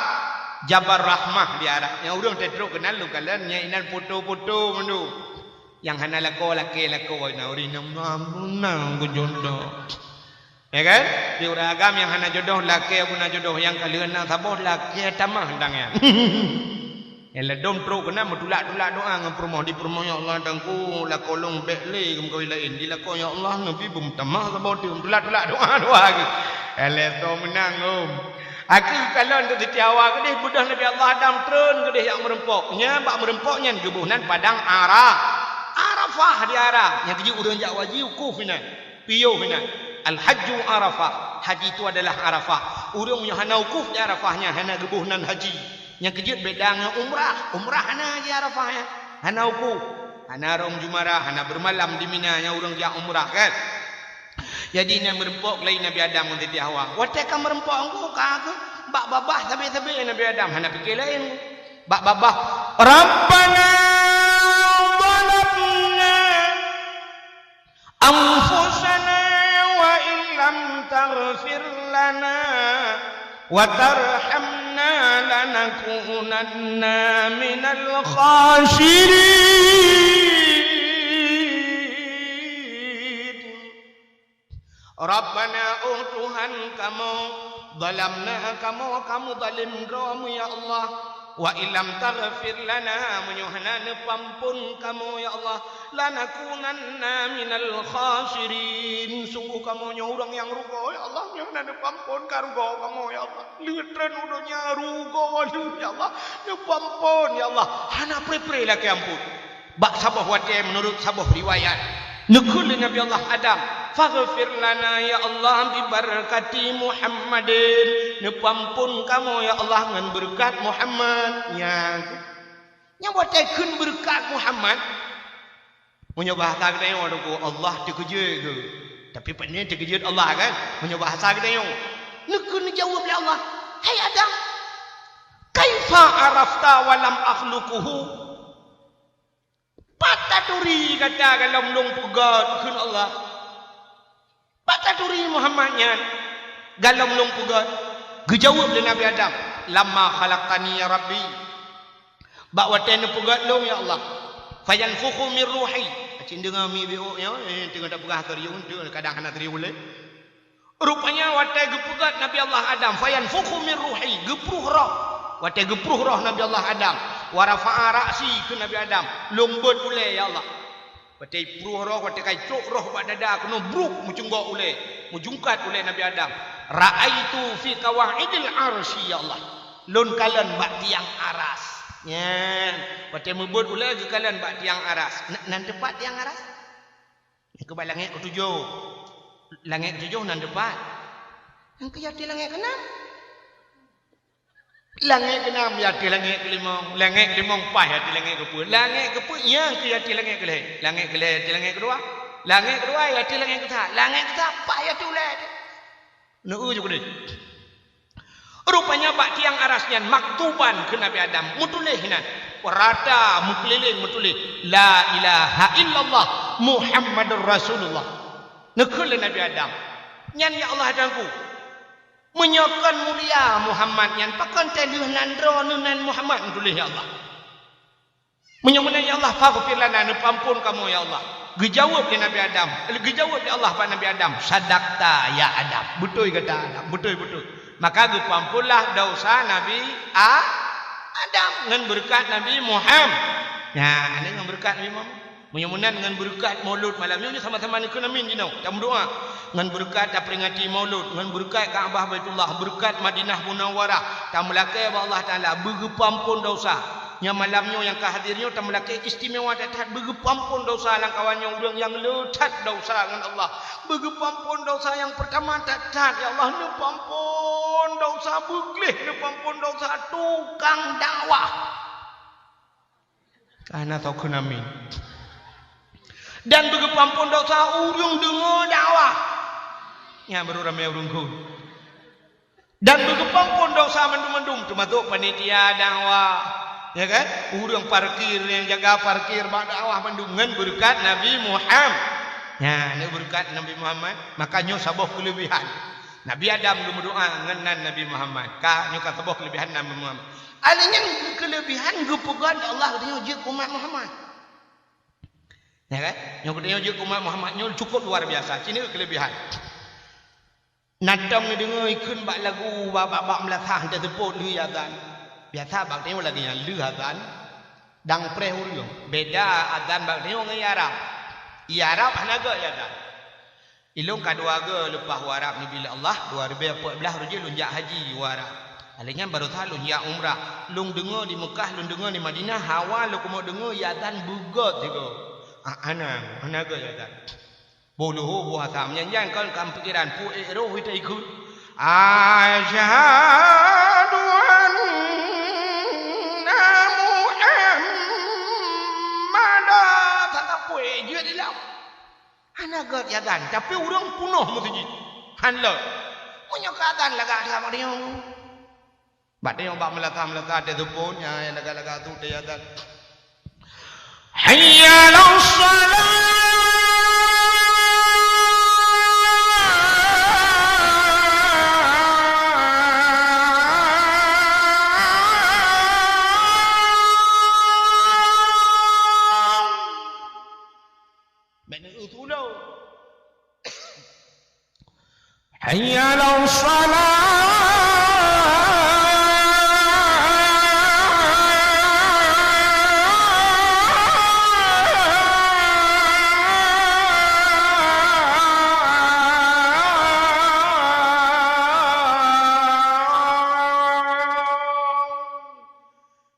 Jabal Rahmah di Arab. Nyang ureuëng teutrok keunan lôn kalon, nyan inan foto-foto mandum. Nyang hana lakoe, lakée lakoe, na ureuëng nyang na geujodoh. Ya kan? Di ureuëng agam nyang hana jodoh, lakée guna jodoh, nyang ka lheueh na saboh, lakée tamah dang nyan. Nyang ladom trok keunan meutulak-tulak doa ngon peurumoh, di peurumoh, "Ya Allah, Teungku, lakoe lôn bék lé geumeukawen laén." Di lakoe, "Ya Allah, neubi beumeutamah saboh teuk." Meutulak-tulak doa, doa geuh. Eleh to meunang, om. Aku kalon tu Siti Hawa keudeh, beudôh Nabi Allah Adam treun keudeh jak meureumpok. Nyan bak meureumpok nyan geuboh nan padang Ara-, Arafah di Arab. Nyang keujeuet ureuëng jak haji wukuf inan. Piôh inan. Al-hajju Arafah. Haji itu adalah Arafah. Ureuëng nyang hana wukuf di Arafah nyan hana geuboh nan haji. Nyang keujeuet beda ngon umrah. Umrah hana haji Arafah nyan. Hana wukuf. Hana rhom jumarah, hana beumalam di Mina nyang ureuëng jak umrah kan. Jadi, na meureumpok lé Nabi Adam ngon Siti Hawa. Watée ka meureumpok ngon ka keuh, bak babah sabe-sabe Nabi Adam hana pike laén. Bak babah, "Rabbana zalamna anfusana wa illam taghfir lana wa tarhamna lanakunanna minal khasirin." Rabbana, oh Tuhan kamoe, zalamna, kamoe ka meuzalem droe mu, ya Allah. Wa illam taghfir lana, meunyoe hana neupeuamphon kamoe, ya Allah, lanakunanna minal khasirin. Sungguh kamoe nyoe ureuëng nyang rugoe, ya Allah, meunyoe hana neupeuamphon ka rugoe kamoe, ya Allah. Lheueh treun u donya rugoe lheueh, ya Allah. Neupeuamphon, ya Allah. Hana pre-pre lakée amphon. Bak saboh watée meunurot saboh riwayat, neukheun lé Nabi Allah Adam, "Faghfir lana ya Allah bi barakati Muhammadin." Neupeuamphon kamoe ya Allah ngon beureukat Muhammad. Nyan, nyan watée kheun beureukat Muhammad. Meunyoe bahasa geutanyoe, Allah teukeujeuet geuh. Tapi pane teukeujeuet Allah kan? Meunyoe bahasa geutanyoe. Neukheun neujaweueb lé Allah, "Hai Adam, kaifa arafta wa lam akhluquhu?" Pat taturi gata galom lôn peugét, kheun Allah. Pat taturi Muhammad nyan galom lôn peugét. Geujaweueb lé Nabi Adam, "Lamma khalaqtani ya Rabbi." Bak watée neupeugét lôn, ya Allah. "Fayanfukhu min ruhi." Acin deungoe mi biôk nyoe, eh, teungoh tapeugah serius, kadang hana serius lé. Rupanya watée geupeugét Nabi Allah Adam, "Fayanfukhu min ruhi," geupruh roh. Watée geupruh roh Nabi Allah Adam, "Wa rafa'a ra'si," kheun Nabi Adam, "Lôn beuet ulée, ya Allah." Watée pruh roh, watée ka icok roh bak dada keunoe, bruk, meucunggok ulée, meujungkat ulée Nabi Adam. "Ra'aitu fi qawaidil arsy, ya Allah." Lôn kalon bak tiang aras. Nyan, watée meubeuet ulée geukalon bak tiang aras. N-, nan teupat tiang aras? Nyang keuh bak langét keutujoh. Langét keutujoh nan teupat. Nyang keuh ateueh langét keunam. Langét keunam ateueh langét keulimong. Langét keulimong paih ateueh langét keupeuet. Langét keupeuet nyang keuh ateueh langét keulhée. Langét keulhée ateueh langét keudua. Langét keudua ateueh langét keusat. Langét keusat paih ateueh ulée. Neu-eu ju keudeh. Rupanya bak tiang aras nyan maktuban keu Nabi Adam, meutuléh nan. Rata meukeulileng meutuléh, "La ilaha illallah Muhammadur Rasulullah." Neukheun lé Nabi Adam, "Nyan ya Allah Tuhanku, meunyoe kon mulia Muhammad nyan, pakon teuh lheueh nan droeneuh nan Muhammad?" Meutuléh ya Allah. "Meunyoe meunan ya Allah, faghfir lana, neupeuamphon kamoe ya Allah." Geujaweueb lé Nabi Adam, geujaweueb lé Allah bak Nabi Adam, "Sadaqta ya Adam." Beutôi gata Adam, beutôi-beutôi. Maka geupeuamphonlah desya Nabi A-, Adam ngon beureukat Nabi Muham-, nyan, ngon beureukat Nabi Muhammad. Meunyoe meunan ngon beureukat Maulud malam nyoe, sama-sama neukheun amin jinoe, tameudoa. Ngon beureukat taperingati Maulud, ngon beureukat Ka'bah Baitullah, beureukat Madinah Munawwarah, tameulakée bak Allah Taala beugeupeuamphon desya. Nyang malam nyoe nyang ka hadir nyoe tameulakée istimewa that-that beugeupeuamphon desya lam kawan nyoe ureuëng nyang le that desya ngon Allah. Beugeupeuamphon desya nyang peurtama that-that, ya Allah, neupeuamphon desya beugleh, neupeuamphon desya tukang dakwah. Ka na soe kheun amin. Dan beugeupeuamphon desya ureuëng deungoe dakwah. Nyan baru ramé ureuëng kheun. Dan beugeupeuamphon desya mandum-mandum, teumasok panitia dakwah, ya kan? Ureuëng parkir, nyang jaga parkir bak dakwah mandum ngon beureukat Nabi Muham-, nyan, ngon beureukat Nabi Muhammad, maka nyoe saboh keuleubihan. Nabi Adam geumeudoa ngon nan Nabi Muhammad. Ka, nyoe ka saboh keuleubihan Nabi Muhammad. Alèh nyan keuleubihan geupeugah lé Allah geutanyoe jeuet umat Muhammad. Ya kan? Nyoe geutanyoe jeuet umat Muhammad nyoe cukup luar biasa. Cit nyoe keuleubihan. Na tom neudeungoe ikheun bak lagu bak, bak, bak meulasah teuseupôt lheueh azan. Biasa bak tanyoe lagèe nyan lheueh azan, dang preh ureueng. Beda azan bak tanyoe ngon i Arab. I Arab hana göt i azan. Ilôn ka dua goe leupah u Arab neubi lé Allah, dua ribèe peuet blah uroe jih lôn jak haji u Arab. Alèh nyan baroesa lôn jak umrah. Lôn deungoe di Meukah, lôn deungoe di Madinah, hawa lôn keumeung deungoe i azan beugöt sigoe. Ah, hana, hana göt i azan. Boh leuho boh asa meunyan-nyan kon lam pikiran, peue ék roh ita ikheun. Asyhadu anna Muhammadan. Sangka peue ék jeuet ilom. Hana göt i azan, tapi ureueng peunoh meuseujid. Han lom. Meunyoe ka azan lagak that bak tanyoe. Bak tanyoe bak meulasah-meulasah teuseupôt, nyan lagak-lagak tu teuazan. Hayya 'alas shalah. Bèk neueu tulông. Hayya 'alas shalah.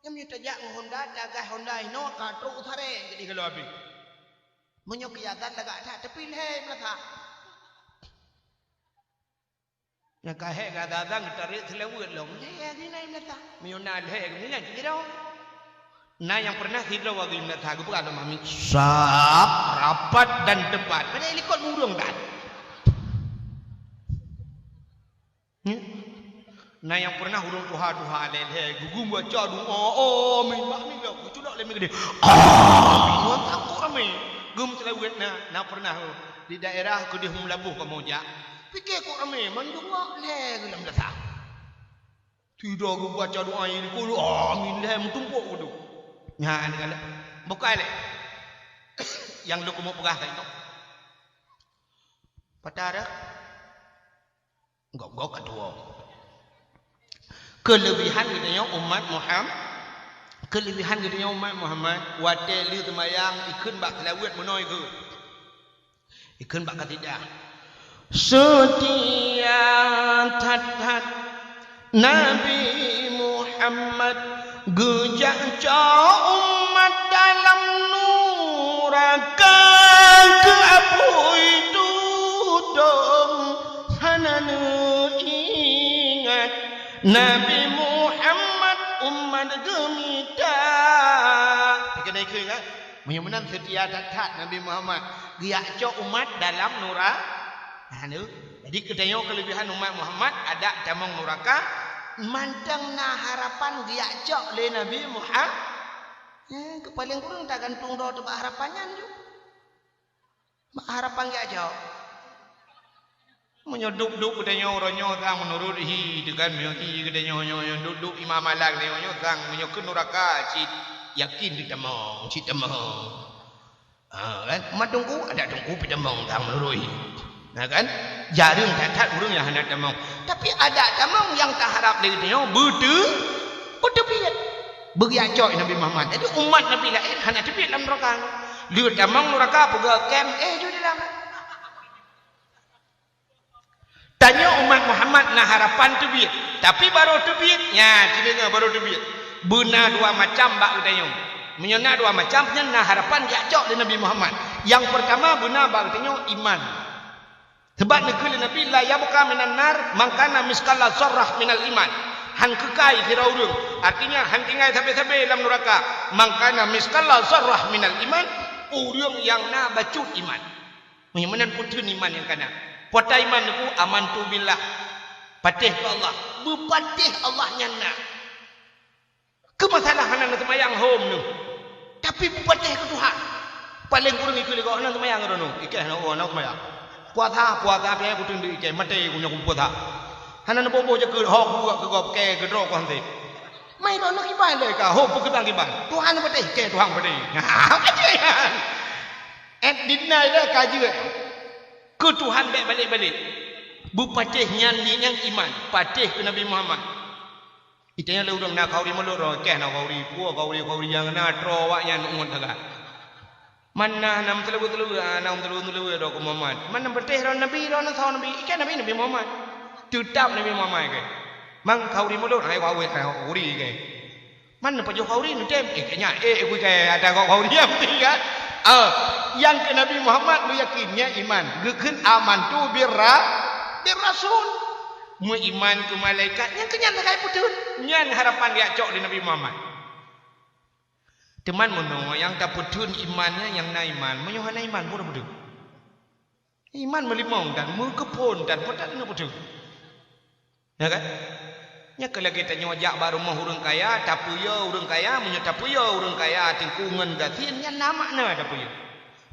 Nyan meunyoe tajak ngon Honda, tagaih Honda inoe ka trok u saré, jadi kalau habéh. Meunyoe keu azan lagak that, tapi lhèe meulasah. Nyang ka hék gata dan geutarek seulaweuet lom. Lhèe lagi na imeulasah. Meunyoe na lhèe geuh nyan sidroe. Na nyang pernah sidroe lagi imeulasah geupeugah lom amin. Sap, rapat dan tepat. Padahai likot ureueng dan. Hmm? Na nyang pernah ureueng tuha-tuha lhèe-lhèe geugum baca doa, amin, bak amin lom, geuculok lé mi keudéh. Amin, wan takot ramé. Geum seulaweuet na, na pernah di daerah keudéh Meulaboh kamoe jak. Pike kok ramé, mandum lhèe geuh lam dasar. Sidroe geubaca doa nyang dikulu, amin lhèe meutumpok geudu. Nyan kan. Bukai lé. Nyang lôn keumeung peugah tadi tu. Patara. Gob-gob ka tuwoe. Keuleubihan geutanyoe umat Muham-, keuleubihan geutanyoe umat Muhammad, watèe lheueh seumayang, ikheun bak seulaweuet meunoe ikheun. Ikheun bak kasidah. Seutia that-that Nabi Muhammad geujak cok umat dalam nuraka keu apui tutong hana neuingat Nabi Muhammad umat geumita. Keuneuk ingat, meunyoe meunan seutia that-that Nabi Muhammad geujak cok umat dalam nura-, hana. Jadi geutanyoe keuleubihan umat Muhammad adak tamong nuraka, Mantong na harapan geujak cok lé Nabi Muhammad. Eh, keu paleng kureueng tagantung droe teuh bak harapan nyan ju. Bak harapan geujak cok. Meunyoe duek-duek geutanyoe uroe nyoe sang meunurot hi, teuh kan, meunyoe hi geutanyoe nyoe, nyoe duek-duek iman malam geutanyoe nyoe sang, meunyoe keu nuraka cit yakin teutamong, cit tamong. Ha, kan? Mat teungku, adak teungku pih tamong sang meunurot hi. Na kan? Jareueng that-that ureueng nyang hana tamong. Tapi adak tamong nyang taharap lé geutanyoe beuteu-, beuteubiet. Beugeuyak cok Nabi Muhammad. Jadi umat Nabi laén hana teubiet lam nuraka. Lheueh tamong nuraka peugah kem, eh, ju di dalam. Tanyoe umat Muhammad na harapan teubiet, tapi barô teubiet, nya, ci deungoe barô teubiet. Beuna dua macam bak geutanyoe. Meunyoe na dua macam, nyan na harapan jak cok lé Nabi Muhammad. Nyang peurtama beuna bak geutanyoe iman. Sabab neukheun lé Nabi, "La yabqa minan nar man kana misqala zarrah minal iman." Han keukai sidroe ureueng, artinya han tinggai sabe-sabe lam nuraka. Man kana misqala zarrah minal iman, ureueng nyang na bacut iman. Meunyoe meunan peue theun iman nyang kana. Peue ata iman neukheun, "Amantu billah." Patéh keu Allah. Beupatéh Allah nyan na. Keu masalah hana neuseumayang hom neuh. Tapi beupatéh keu Tuhan. Paleng kureueng ikeu lé gob hana seumayang droeneuh. Ikeh na, oh, hana seumayang. Puasa, puasa pih peue theun ikeh, maté ku nyoe puasa. Hana neuboh-boh jakeuet, ho kubuet keu gob, keu droe ku hanté. Mai droeneuh kiban lé ka, ho peue kiban-kiban. Tuhan patéh, ikeh Tuhan patéh. Ha, patéh. Eh, dina lé ka jeuet. Keu Tuhan bèk balek-balek. Beupatéh nyan, nyan iman. Patéh keu Nabi Muhammad. Itanya lé ureueng na khauri mulod, roh keh na khauri, peue khauri, khauri nyang na troh awaknyan umat sagai. Man na nam teuleuwe-teuleuwe, ah, nam teuleuwe-teuleuwe droe keu Muhammad. Man nam patéh droe Nabi, droe na sawa Nabi, ikeh Nabi, Nabi Muhammad. Teutap Nabi Muhammad keh. Man khauri mulod, hai khauri, hai khauri keh. Man neupajoh khauri neutem, eh, kayaknya, eh, kui kaya ada kok khauri yang penting kan. Ah, nyang keu Nabi Muhammad neuyakin, nyan iman. Geukheun amantu birra-, birrasul. Meuiman keu malaikat, nyan keu nyan sagai peutheun. Nyan harapan jak cok lé Nabi Muhammad. Teuma meunoe nyang tapeutheun iman nyan nyang na iman. Meunyoe hana iman, peue tapeutheun? Iman meulimong dan meukeupon dan peue that na peutheun. Ya kan? Nyan keuh lagèe tanyoe jak bak rumoh ureueng kaya, tapeuyö ureueng kaya, meunyoe tapeuyö ureueng kaya teungku ngon gasien, nyan na makna tapeuyö.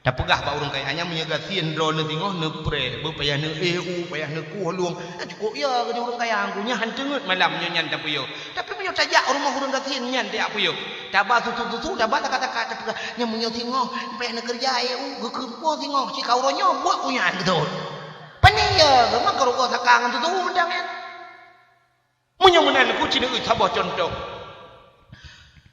Tapeugah bak ureueng kaya nyan, meunyoe gasien droeneuh singoh neupreh, beupayah neuéh u, payah neukueh lueng, na cukôp yö keu ureueng kaya, nyan han teungeut malam nyoe nyan tapeuyö. Tapi meunyoe tajak rumoh ureueng gasien nyan tajak peuyö, taba susu-susu, taba taka-taka, tapeugah, nyan meunyoe singoh payah neukeureuja, éh, u, geukheun po singoh, si ka uroe nyoe buet ku nyan beutôi. Pane yö, memang ka rugoe saka ngon susu mantong nyan. Meunyoe meunan, ku ci neueu saboh cuntoh.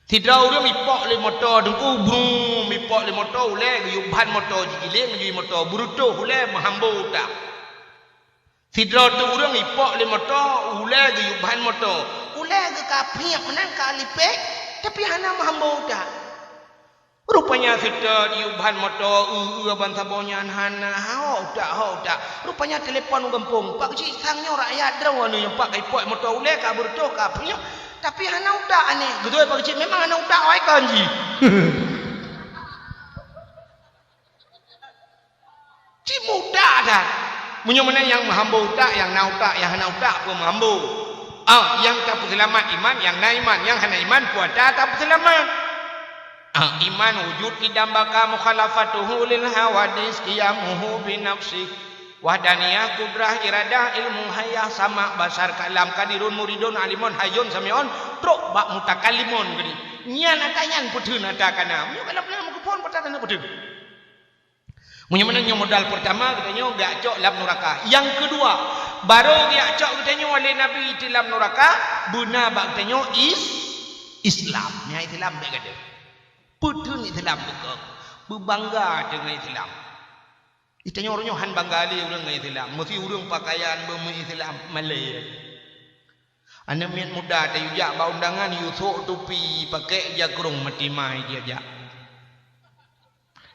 Sidroe ureueng ipok lé moto, teungku, brum, ipok lé moto, ulèe geuyue ban moto, jigiléng geuyue moto, beureutoh ulèe meuhambo utak. Sidroe teuk ureueng ipok lé moto, ulèe geuyue ban moto. Ulèe geuh ka phiek meunan ka lipék, tapi hana meuhambo utak. Rupanya seutôt yue ban moto, eu-eu ban saboh nyan hana, ho utak, ho utak. Rupanya telepon u gampông, "Pak Keuchik, sang nyoe rakyat droeneuh nyang pat ka ipok moto ulèe ka beureutoh ka phiek, tapi hana utak aneh." "Beutôi Pak Keuchik, memang hana utak, wai kon jih." Cit meuutak that. Meunyoe meunan nyang meuhambo utak, nyang na utak, nyang hana utak peue meuhambo. Ah, nyang tapeuseulamat iman, nyang na iman, nyang hana iman peue ata tapeuseulamat. Ah, iman wujud qidam baqa mukhalafatuhu lil hawadis qiyamuhu bi nafsi. Wahdaniyah, qudrah, iradah, ilmu, hayah, sama, basar, kalam, qadirun, muridun, alimun, hayyun, sami'un, trok bak mutakallimun geuh. Nyan ata nyan peutheun ata kana. Meunyoe kana peutheun meukeupon, ata kana peutheun. Meunyoe meunan nyoe modal peurtama geutanyoe geujak cok lam nuraka. Nyang keudua, barô geujak cok geutanyoe lé Nabi di lam nuraka, beuna bak geutanyoe is-, Islam. Nyan Islam bèk gadôh. Peutheun Islam beukong. Beubangga deungon Islam. Geutanyoe uroe nyoe han bangga lé ureueng ngon Islam. Meusi ureueng pakaian beumeu-Islam malèe. Aneuk miet muda tayue jak bak undangan, yue sôk tupi, pakèk jakrong, maté mai jih jak.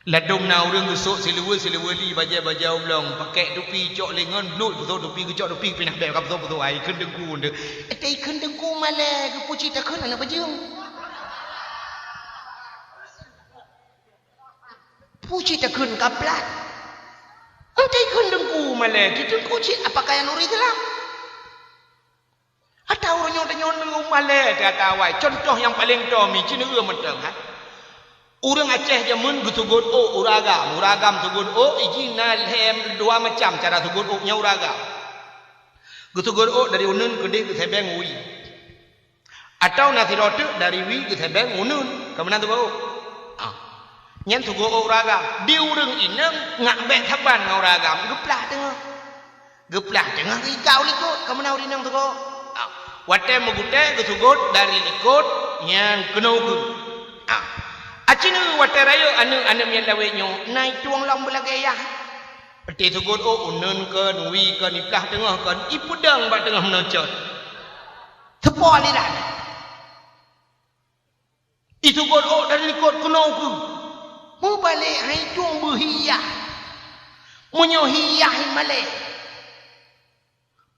Ladôm na ureueng geusôk siluweue-siluweue li, bajèe-bajèe oblong, pakèk tupi, cok lengon, bluet, geusôk tupi, geucok tupi, pinah bèk ka peusôk-peusôk, ai kheun teungku deuh. Ata ikheun teungku malèe, geupeucit takheun aneuk bajeueng. Peucit takheun kaplat. Ata ikheun teungku malèe, di teungku cit apa kaya nuri Islam. Ata ureuëng nyoe tanyoe neu malée teuh ata awai. Contoh nyang paleng tom mi, ci neu mantong, ha. Ureuëng Aceh jameun geusugot ôk ureuëng agam, ureuëng agam sugot ôk, iji na lhée dua macam cara sugot ôk nyan ureuëng agam. Geusugot ôk dari uneun keudeh geusebeng wie. Atawa na sidroe teuk dari wie geusebeng uneun, ka meunan sugot ôk. Ah. Nyan sugot ôk ureuëng agam. Di ureuëng inong ngak bék saban ngon ureuëng agam, geuplah teungoh. Geuplah teungoh geujak u likot, ka meunan ureuëng inong sugot. Ah. Watée meugutée geusugot dari likot, nyan keunoe keuh. Ah. Aci neu watée rayeuk aneuëk-aneuëk miet lawét nyoe, na itueng lom beulagée yah. Peuti sugot ôk uneun kon, wie kon, iplah teungoh kon, ipeudong bak teungoh meunoe cot. Teupo aliran. Isugot ôk dari likot keunoe keuh. Mubalek hai tueng beuhiah. Meunyoe hiah malée.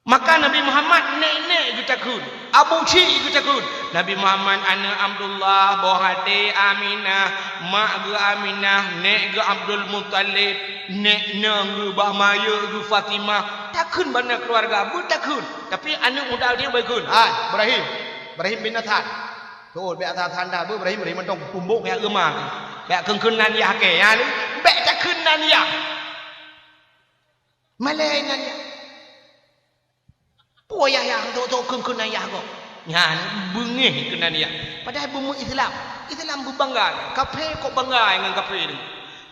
Maka Nabi Muhammad nek-nek geutakheun, Abu Syik geutakheun. Nabi Muhammad aneuëk Abdullah, boh até Aminah, mak geuh Aminah, nek geuh Abdul Muttalib, nek nong geuh bah mayeuek geuh Fatimah. Takheun bak na keuluwarga, beutakheun. Tapi aneuëk muda nyan beukheun, "Hai, Ibrahim, Ibrahim bin Adham." Tuh, bék Adham that, beuh Ibrahim, Ibrahim mantong pumbok ya geuh ma. Bék kheun-kheun nan yah keu, ya, bék takheun nan yah. Malée nan yah. Peue yah, yah, tok-tok kheun-kheun nan yah gob. Nyan beungéh keu nan yah. Padahai bumoe Islam. Islam beubangga. Kafé kok bangga ngon kafé tu.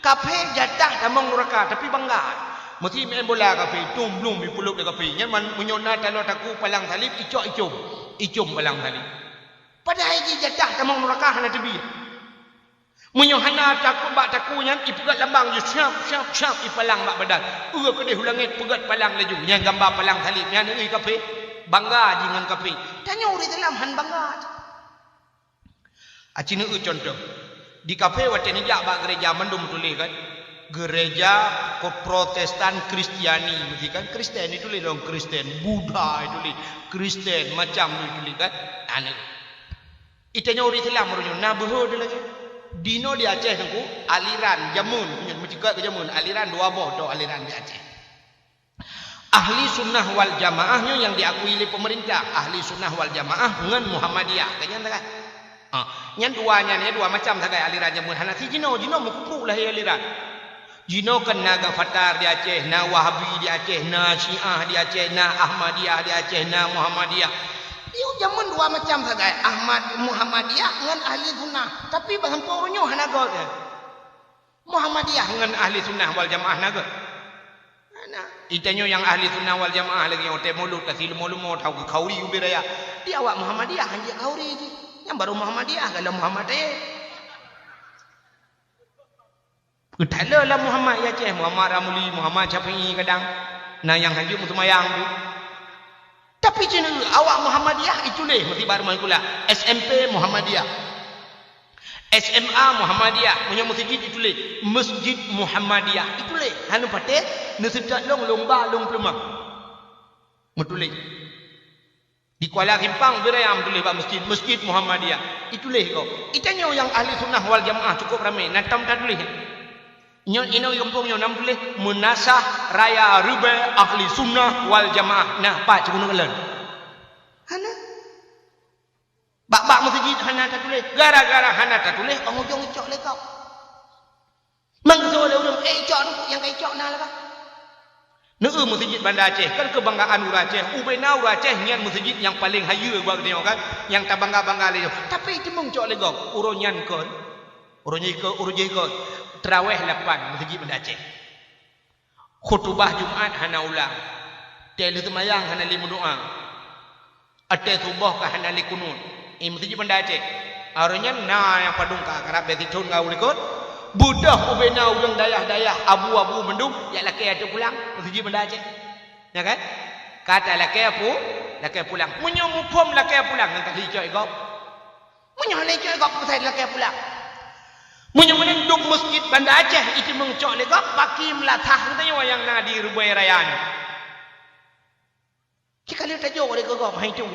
Kafé jatah tamong nuraka, tapi bangga. Meusi main bola kafé, tum blum ipulop lé kafé. Nyan man, meunyoe na taloe takue palang saleb, icok icom. Icom palang saleb. Padahai jih jatah tamong nuraka hana teubiet. Meunyoe hana takue bak takue nyan, ipeugét lambang jih, syap, syap, syap, ipalang bak badan. Uroe keudeh u langét peugét palang laju. Nyan gamba palang saleb, nyan neu kafé. Bangga jih ngon kafé. Tanyoe ureuëng Islam han bangga. Aci neu contoh. Di kafé watée neujak bak gereja mandum tuléh kan. Gereja ko Protestan Kristiani, meusti kan Kristen ituléh dong Kristen, Buddha ituléh, Kristen macam tu ituléh kan. Aneuëk. Itanyoe ureuëng Islam ureuëng nyoe na beuhe teuh lagée. Dinoe di Aceh teungku, aliran jameun, nyoe meuceukat keu jameun, aliran dua boh tok aliran di Aceh. Ahli Sunnah wal Jamaah nyoe nyang diakui lé pemerintah, Ahli Sunnah wal Jamaah ngon Muhammadiyah. Ka nyan sagai. Ha, nyan dua nyan, nyan dua macam sagai aliran jameun hana si jinoe, jinoe meukupru lahé aliran. Jinoe kan na Gafatar di Aceh, na Wahabi di Aceh, na Syiah di Aceh, na Ahmadiyah di Aceh, na Muhammadiyah. Di jameun dua macam sagai, Ahmad, Muhammadiyah ngon Ahli Sunnah. Tapi bak sampoe uroe nyoe hana göt, eh. Muhammadiyah ngon Ahli Sunnah wal Jamaah na göt. Hana. Itanyoe nyang Ahli Sunnah wal Jamaah lagée nyoe teuh mulod ka si leumo-leumo tau keu khauri ubé raya. Di awak Muhammadiyah hanjeuet khauri jih. Nyang barô Muhammadiyah galom Muhammad tayé. Peutaloe lam Muhammad ya Aceh, Muhammad Ramli, Muhammad Syafi'i kadang. Na nyang hanjeuet meuseumayang tu. Tapi cina awak Muhammadiyah ituléh meusibar main kula S M P Muhammadiyah. S M A Muhammadiyah, meunyoe meuseujid ituléh Masjid Muhammadiyah. Ituléh, hana patéh neuseutôt lông lomba lông peuleumah. Meutuléh. Di Kuala Simpang beurayam tuléh bak masjid, Masjid Muhammadiyah. Ituléh kok. Itanyoe nyang Ahli Sunnah wal Jamaah cukup ramé, na tom tatuléh. Nyoe inong gampông nyoe nam tuléh Meunasah Raya Reubaih Ahli Sunnah wal Jamaah. Nah, pat ceugunoe lôn. Hana. Bak-bak meuseujid hana tatuléh. Gara-gara hana tatuléh, ujong icok lé gob. Mangkeudua lé ureuëng, eh, icok tu, nyang ka icok na lagak. Neu meuseujid Banda Aceh, kan keubanggaan ureuëng Aceh. Ubena ureuëng Aceh nyan meuseujid nyang paleng hayeue bak geutanyoe kan, nyang tabangga-bangga lé nyoe. Tapi teumeung cok lé gob, uroe nyan kon. Uroe nyoe kon, uroe jih kon. Teurawéh lapan meuseujid Banda Aceh. Khutubah Jumat hana ulang. Tée lheueh seumayang hana lé meudoá. Watée suboh ka hana lé kunut. Eh, meuseujid Banda Aceh. Uroe nyan na nyang padum ka karab bak sithon ka u likot. Beudôh ubena ureuëng dayah-dayah abu-abu mandum, jak lakée ateueh pulang. Meuseujid Banda Aceh. Ya kan? Ka talakée pu-, lakée pulang. Meunyoe muphom lakée pulang, nyang ka lheueh icok lé gob. Meunyoe lé icok lé gob, peue sai lakée pulang. Meunyoe meunan dum meuseujid Banda Aceh, iteumeung cok lé gob, baki meulasah geutanyoe nyang na di Reubaih Raya nyoe. Cit ka lheueh tajok lé keu gob, hai tueng.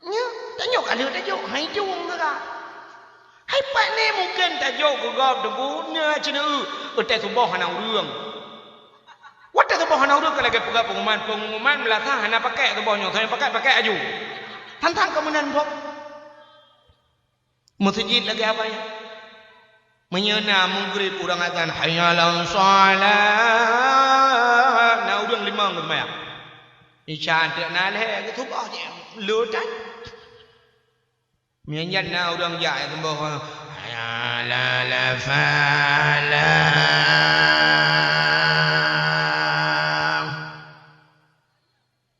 Nyoe, tanyoe ka lheueh tajok, hai tueng keu gob. Hai pat ni mungken tajok keu gob, teungku, nyoe cit neu, watée suboh hana ureuëng. Watée tuboh hana ureuëng ka lagée peugah pengumuman, pengumuman meulasa hana pakai tuboh nyoe, soe nyang pakai, pakai aju. Tantang keu meunan boh. Meuseujid lagée apa ya? Meunyoe na meugrib ureuëng azan, "Hayya 'alas shalah," na ureuëng limong geuseumayang. Isya teuk na lhée, geutuboh jih, le that. Meunyan na ureuëng jak, ya, seumbah, "Hayya 'alal falah."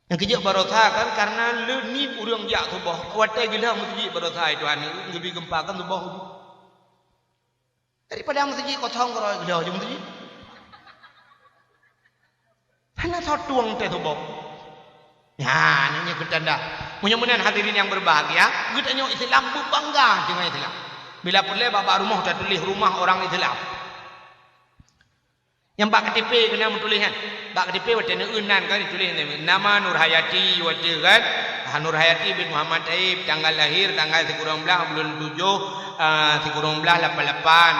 Nyang keujeuet baroesa kan, karena le niet ureuëng jak seumbah. Watée geulheueh meuseujid baroesa, Tuhan, geubri geumpa kan seumbah. Daripada meuseujid kosong keudroe, geulheueh jeuet meuseujid. Hana soe tueng teuh tuboh. Nyan, nyan keuh tanda. Meunyoe meunan hadirin nyang berbahagia, geutanyoe Islam beubangga deungon Islam. Bila peureulée bak-bak rumoh tatuléh rumah orang Islam. Nyang bak K T P keunan meutuléh nyan. Bak K T P watée neueu nan kan dituléh nama Nurhayati watée kan. Ah, Nurhayati bin Muhammad Taib, tanggal lahir tanggal sikureueng blaih buleuen tujoh, ah, sikureueng blaih lapan lapan,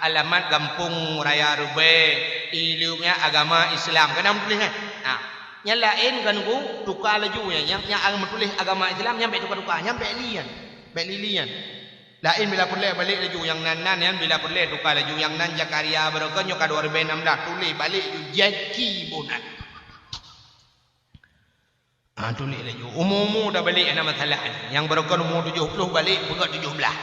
alamat Gampông Raya Rubée, ileumnya agama Islam. Keunan meutuléh nyan. Nah, nyang laén kan ku tuka laju nyan, nyang, nyang meutuléh agama Islam nyan bék tuka-tuka, nyan bék li nyan. Bék li li nyan. Laén bila peureulée balek laju nyang nan-nan nyan, bila peureulée tuka laju nyang nan Zakaria baroekon nyoe ka dua ribée nam blaih, tuléh balek ju janji boh nan. Ah, tuléh laju. Umu-umu dah balek hana masalah. Nyang baroekon umu tujoh ploh balek peugah tujoh blaih.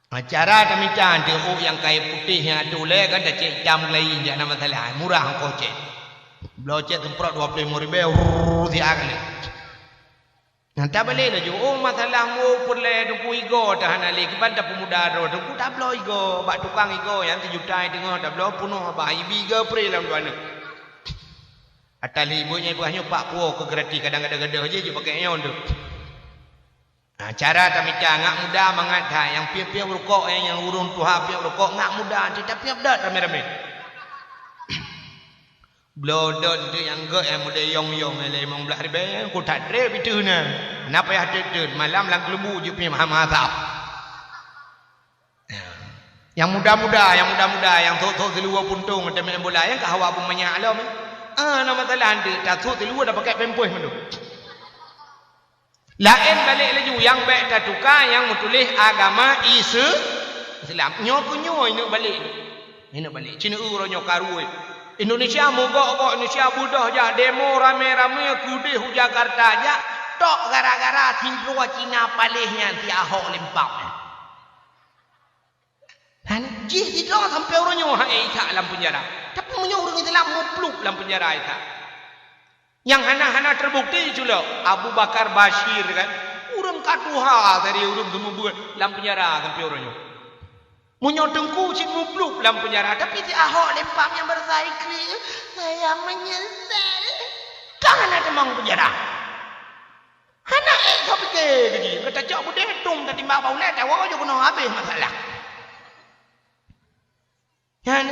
Ah, cara tamita teuh nyang kayée putéh nyang atoe lé kan tacék itam laén jak hana masalah. Murah ongkoh cék. Bloe cék seumprot dua ploh limong ribée, rrrr, siat kali. Nyang tabalek laju, oh, masalah mu peureulée teungku igoe teuh hana lé, kiban tapeumuda droe teungku tabloe igoe, bak tukang igoe nyang sijuta teungoh tabloe peunoh abah ibi igoe pré lam dua neuk. Ata lheueh ibu nyang ipeugah nyoe pak puwoe keu gratis kadang gadoh-gadoh jih jipakée nyoe teuk. Nah, cara tamita ngak muda mangat that nyang piep-piep rukok nyang, nyang ureuëng tuha piep rukok ngak muda teuh tapiep dot ramé-ramé. Bloe dot teuk nyang gét nyang model yong-yong nyang limong blaih ribée, ku that treb iteuh na. Hana payah teut-teut, malam lam keuleubuk jeuet pih maha-maha sab. Nyang muda-muda, nyang muda-muda, nyang sôk-sôk siluweue puntông ateueh meu'en bola, nyang ka hawa beumanyak lom. Ah, na masalah teuk, tasôk siluweue tapakée pampers mandum. Laén balek laju nyang bék tatuka nyang meutuléh agama Ise-, Islam. Nyoe keuh nyoe ineuk balek. Ineuk balek. Cit uroe nyoe karu. Indonesia meugok-gok, Indonesia beudôh jak demo ramé-ramé keudeh u Jakarta jak tok gara-gara sindroe Cina paléh nyan si Ahok limpab nyan. Hana jih sidroe sampoe uroe nyoe han ék isak lam peunjara. Tapi meunyoe ureuëng Islam muplub lam peunjara isak. Nyang hana-hana teubukti culok Abu Bakar Bashir kan. Ureuëng ka tuha tadi ureuëng seumeubeuet lam peunjara sampoe uroe nyoe. Meunyoe teungku cit muplub lam peunjara, tapi si Ahok limpab nyang baroesa iklik, saya menyesal. Kan hana teumong peunjara. Hana ék ka pike keu jih. Ka tacok beudée tom tatimbak bak ulée tawoe jok keunoe habéh masalah. Nyan.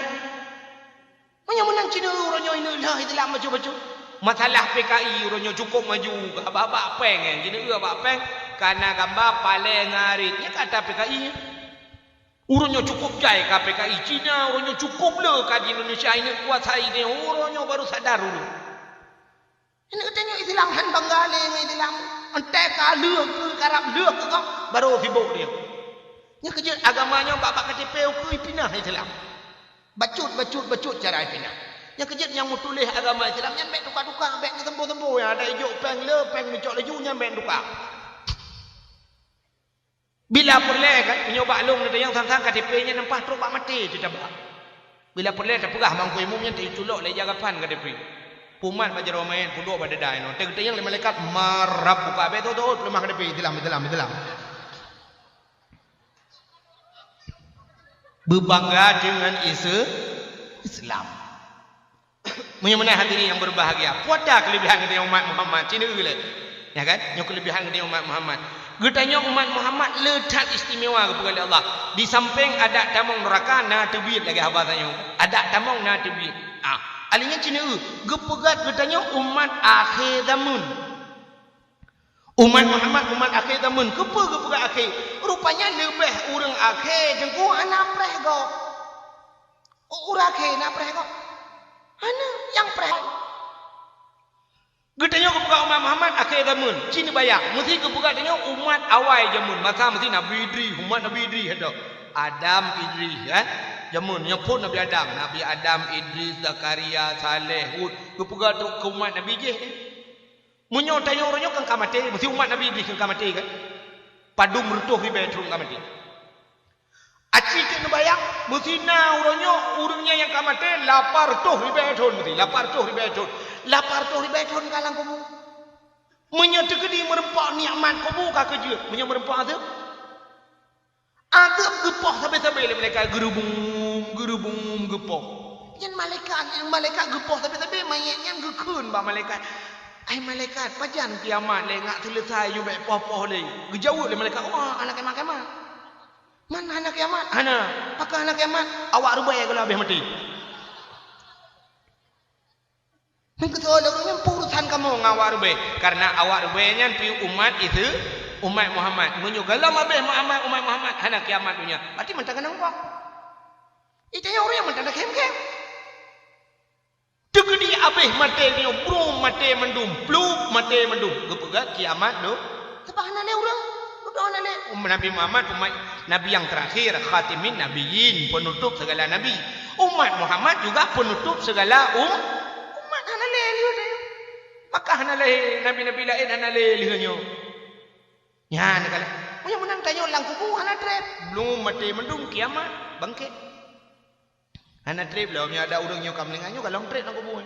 Meunyoe meunan Cina uroe nyoe ineuk lheueh Islam bacut-bacut. Masalah P K I uroe nyoe cukup maju. Abak-abak péng nyan, Cina abak péng ka na gamba palée ngarit. Nyan kata P K I. Uroe nyoe cukup jai ka P K I. Cina uroe nyoe cukup le ka di Indonesia ineuk kuasai nyan. Uroe nyoe baru sadar ureuëng. Ineuk geutanyoe Islam han bangga lé ngon Islam. Entée ka lheueh keu karab lheueh keu gob, barô sibok dia. Nyan keujeuet agama nyoe bak-bak K T P ukeue ipinah Islam. Bacut, bacut, bacut cara ipinah. Nyan keujeuet nyang meutuléh agama Islam nyan bék tuka-tuka, bék neuseumbô-seumbô nyang ada ijok péng le, péng neucok laju nyan bék tuka. Bila peureulée kan, meunyoe bak lôn neutanyong sang-sang K T P nyan nempah trok bak maté teutabak. Bila peureulée tapeugah bak Teungku Imum nyan teuculok lé jagapan K T P. Pumat bak jaroe manyét, peuduek bak dada inoe. Teugeutanyong lé malaikat, "Man rabbuka?" Bék tho-tho, peuleumah K T P, Islam, Islam, Islam. Beubangga deungon Ise-, Islam. Meunyoe meunan hadirin nyang berbahagia, peue ata keulebihan geutanyoe umat Muhammad, ci neueu lé. Ya kan? Nyoe keulebihan geutanyoe umat Muhammad. Geutanyoe umat Muhammad le that istimewa geupeugah lé Allah. Di sampéng adak tamong neuraka na teubiet lagée haba tanyoe. Adak tamong na teubiet. Ah, alheuh nyan ci neueu, geupeugah geutanyoe umat akhé zameun. Umat Muhammad umat akhé zameun. Keupeue geupeugah akhé? Rupanya leubeh ureuëng akhé teungku hana preh gob. Ureuëng akhé na preh gob. Hana nyang preh. Geutanyoe geupeugah umat Muhammad akhé zaman, ci neubayang. Meusi geupeugah tanyoe umat awai zaman. Masa meusi Nabi Idris, umat Nabi Idris, hana. Adam, Idris, kan? Zaman nyoe phon Nabi Adam. Nabi Adam, Idris, Zakaria, Saleh, Hud. Geupeugah tu keu umat Nabi jih. Meunyoe tanyoe uroe nyoe kan ka maté, meusi umat Nabi Idris kan ka maté, kan? Padum reutôh ribée thon ka maté. Aci keuneuk neubayang, meusi na uroe nyoe ureuëng nyan nyang ka maté lapan reutôh ribée thon, meusi lapan reutôh ribée thon. Lapan reutôh ribée thon ka lam kubu. Meunyoe teukeudi meureumpok nikmat kubu ka keujeuet, meunyoe meureumpok azeueb, azeueb geupoh sabe-sabe lé malaikat, geurubum, geurubum geupoh. Nyan malaikat, nyang malaikat geupoh sabe-sabe, manyét nyan geukheun bak malaikat, "Hai malaikat, pajan kiamat lé, ngat seuleusai ju bék poh-poh lé?" Geujaweueb lé malaikat, "Wah, hana kiamat-kiamat." "Man hana kiamat?" "Hana." "Pakon hana kiamat?" "Awak rubée gohlom habéh maté." Meukeusut lé ureuëng nyan, peue urusan kamoe ngon awak rubée? Karena awak rubée nyan pih umat Isa, umat Muhammad. Meunyoe gohlom habéh Muhammad, umat Muhammad, hana kiamat donya. Berarti mantong keuneuk muphom. Itu nyang ureuëng mantong khem-khem. Teukeudi habéh maté nyoe, brum maté mandum, plup maté mandum. Geupeugah kiamat doh. Sabab hana lé ureuëng, dudoe hana lé. Umat Nabi Muhammad, umat Nabi nyang terakhir, khatimin nabiyyin, penutup segala nabi. Umat Muhammad juga penutup segala um-, umat. Hana lé lheueh nyoe. Maka hana lé nabi-nabi laén, hana lé lheueh nyoe. Nyan kala. Meunyoe meunan tanyoe lam kubu hana treb. Belum maté mandum kiamat, bangkét. Hana treb lom, nyoe ada ureuëng nyoe ka meuninggai nyoe, gohlom treb lam kubu.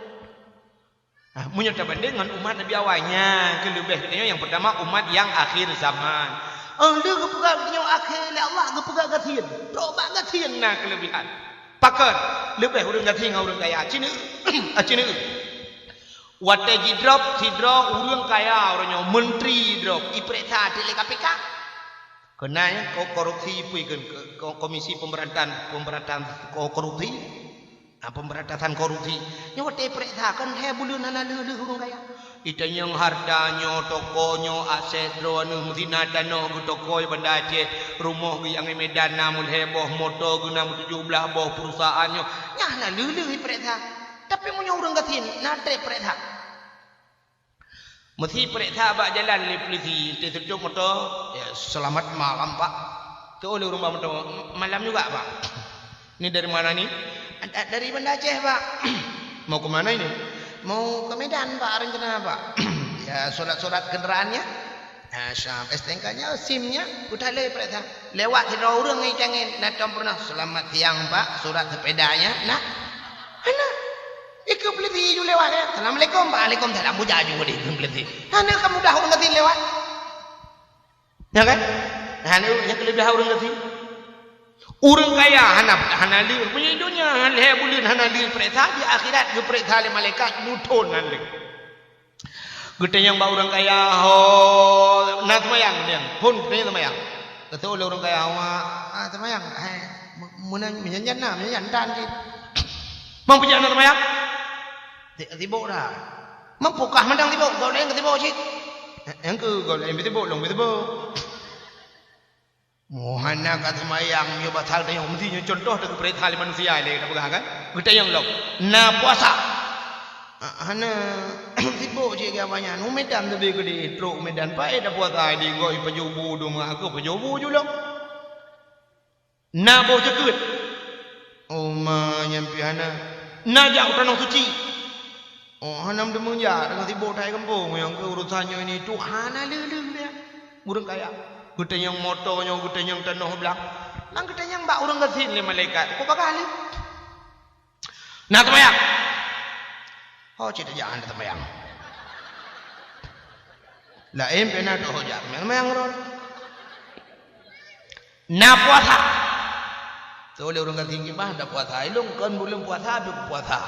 Ah, meunyoe tabandeng ngon umat Nabi awai, nyan keuh leubeh geutanyoe nyang peurtama umat nyang akhé zaman. Oh, lheueh geupeugah geutanyoe akhé lé Allah, geupeugah gasien. Trok bak gasien na keuleubehan. Pakon? Leubeh ureuëng gasien ngon ureuëng kaya. Cineuk, ah, cineuk. Watée jidrop sidroe ureuëng kaya, ureuëng nyoe menteri drop, ipeuriksa teuk lé K P K. Keunan ko-, korupsi pui keu, ko-, Komisi Pemberantasan, Pemberantasan Ko-, Korupsi. Ha, pemberantasan korupsi. Nyoe watée peuriksa kon lhée buleuen hana lheueh-lheueh ureuëng kaya. Itanyong hareuta nyoe, toko nyoe, aset droeneuh, meusi na tanoh geuh toko i Banda Aceh, rumoh geuh nyang i Medan na meulhée boh, moto geuh na meutujoh blaih boh, perusahaan nyoe. Nyan hana lheueh-lheueh ipeuriksa. Tapi meunyoe ureuëng gasien, na treb peuriksa. Meusi peuriksa bak jalan lé polisi, teututup moto, "Ya, selamat malam, Pak." Teuh lé ureuëng bak moto, "Malam juga, Pak." "Ini dari mana ni?" "Da-, dari Banda Aceh, Pak." "Mau ke mana ini?" "Mau ke Medan, Pak, rencana, Pak." "Ya, surat-surat kendaraannya?" "Nah, surat S T N K-nya, SIM-nya, udah lé peuriksa." Lewat sidroe ureuëng ngon itangen, na tom peurunoe, "Selamat siang, Pak, surat sepedanya?" Nah, hana. Ikeu peulisi ju lewat, ya. "Assalamualaikum." "Waalaikumsalam." Bujaju deh ikeu peulisi. Hana ka mudah ureuëng gasien lewat. Ya kan? Hana, nyang keuleubeh ureuëng gasien. Ureuëng kaya hana, hana lé, meunyoe donya lhée buleuen hana lé peuriksa, di akhirat geupeuriksa lé malaikat muthon hana lé. Geutanyong bak ureuëng kaya, "Ho, na seumayang?" Geutanyong, "Phon, geutanyong seumayang." Geutanyong lé ureuëng kaya, "Wa, ah, seumayang." "Hai, me-, meunan, meunyan na, meunyan tan cit." "Mang peujak na seumayang?" "Si-, sibok dah." "Mang peue kah mantong sibok? Gob laén ka sibok cit." "Eh, nyang keu gob laén sibok, lôn sibok." Mo hana ka seumayang, nyoe pasal tanyoe meusti nyoe contoh teupeurintah lé manusia lé geupeugah kan? Geutanyong lom, "Na puasa?" "Ah, hana, sibok cit keu awaknyan. U Medan teubiet keudeh, trok u Medan paét tapuasa di gob ipajoh bu dum aku pajoh bu ju lom." "Na boh jeukeut?" "Oh ma, nyan pih hana." "Na jak u tanoh suci?" "Oh, hana meuteumé jak, teungoh sibok that gampông, nyang keu urosan nyoe ini tu hana lé-lé lé." Ureuëng kaya. Geutanyong moto nyoe, geutanyong tanoh blang. Mang geutanyong bak ureuëng gasien lé malaikat, "Uko bagah lé?" "Na seumayang?" "Ho cit tajak hana seumayang." Laén pih na teuh ho jak seumayang, seumayang rot. "Na puasa?" Teuh lé ureuëng gasien kiban, "Na puasa." "Ilong kon buleuen puasa, tapi puasa."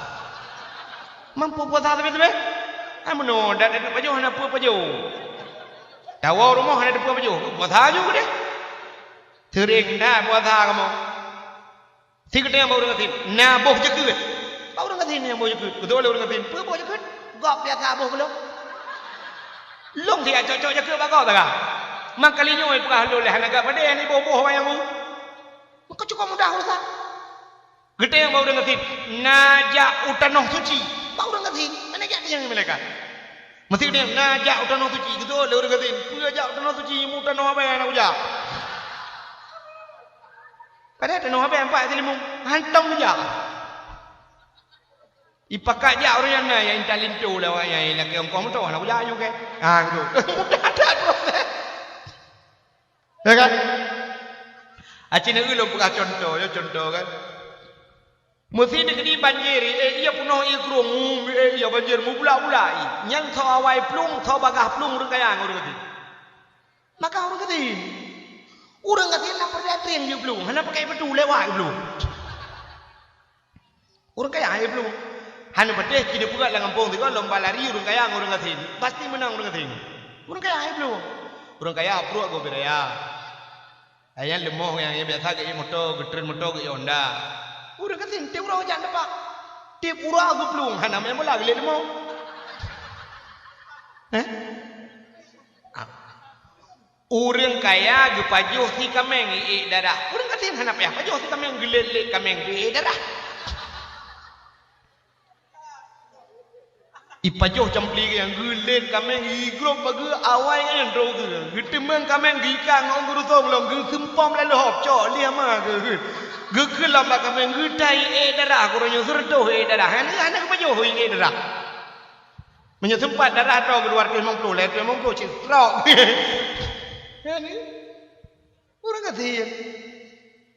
"Mang peue puasa tapi teuh?" "Ai meunoe, dak teupeue pajoh, hana peue pajoh. Tawoe rumoh hana teupeue pajoh, puasa ju deh." "Seuring that puasa kamoe." Si geutanyong bak ureuëng gasien, "Na boh jeukeut?" Bak ureuëng gasien nyang boh jeukeut. Geutanyong lé ureuëng gasien, "Peue boh jeukeut?" "Gob biasa boh keu lôn." "Lôn siat cok-cok jeukeut bak gob taga. Mang kali nyoe peugah lôn lé hana gak padé hana boh-boh wayang u." Maka cukup mudah urusan. Geutanyong bak ureuëng gasien, "Na jak u tanoh suci?" Bak ureuëng gasien, hana jak tanyong malaikat. Meusti geutanyong, "Na jak u tanoh suci?" Geutanyong lé ureuëng gasien, "Peue jak u tanoh suci, mu tanoh abée hana kujak." Padahai tanoh abée ampat silimong, hantom jak. Ipakat jak ureuëng nyan na, ya intat linto lé awak nyan, lakée ongkoh moto, hana kujak aju kée. Ha, gitu. Mudah that proses. Ya kan? Aci na ulôn peugah contoh, ya contoh kan. Meusti dikeudi banjir, eh, iya peunoh ié krueng, eh, iya banjir mubulak-bulak ié. Nyan soe awai plueng, soe bagaih plueng ureuëng kaya ngon ureuëng gasien. Maka ureuëng gasien. Ureuëng gasien lam peureudaian trieng jeuet plueng, hana pakai peutu lewat plueng. Ureuëng kaya hai plueng. Hana patéh ci dipeugah lam gampông sigoe lomba lari ureuëng kaya ngon ureuëng gasien. Pasti meunang ureuëng gasien. Ureuëng kaya hai plueng. Ureuëng kaya pruek gobek raya. Hai nyan leumoh nyang biasa geuié moto, geutreun moto geuié Honda. Ureuëng gasien tiep uroe jak teumpat. Tiep uroe geuplueng, hana main bola geulét leumoh. Eh? Ah. Ureuëng kaya geupajoh si kaméng ié darah. Ureuëng gasien hana payah pajoh si kaméng, geulét-lét kaméng ié darah. Ipajoh campli nyang geulét kaméng igrôp bak geu awai nyan droe geu. Geuteumeung kaméng geuikat ngon geurusong lom geuseumpom lam leuhop cok lé ma geu. Geukheun lom bak kaméng geutai ié darah, keuroe nyoe seureutoh ié darah. Hana, hana geupajoh ié darah. Meunyoe seumpat darah droe geuduwa reutôh limong ploh, lhèe reutôh limong ploh cit trok. Ureuëng gasien.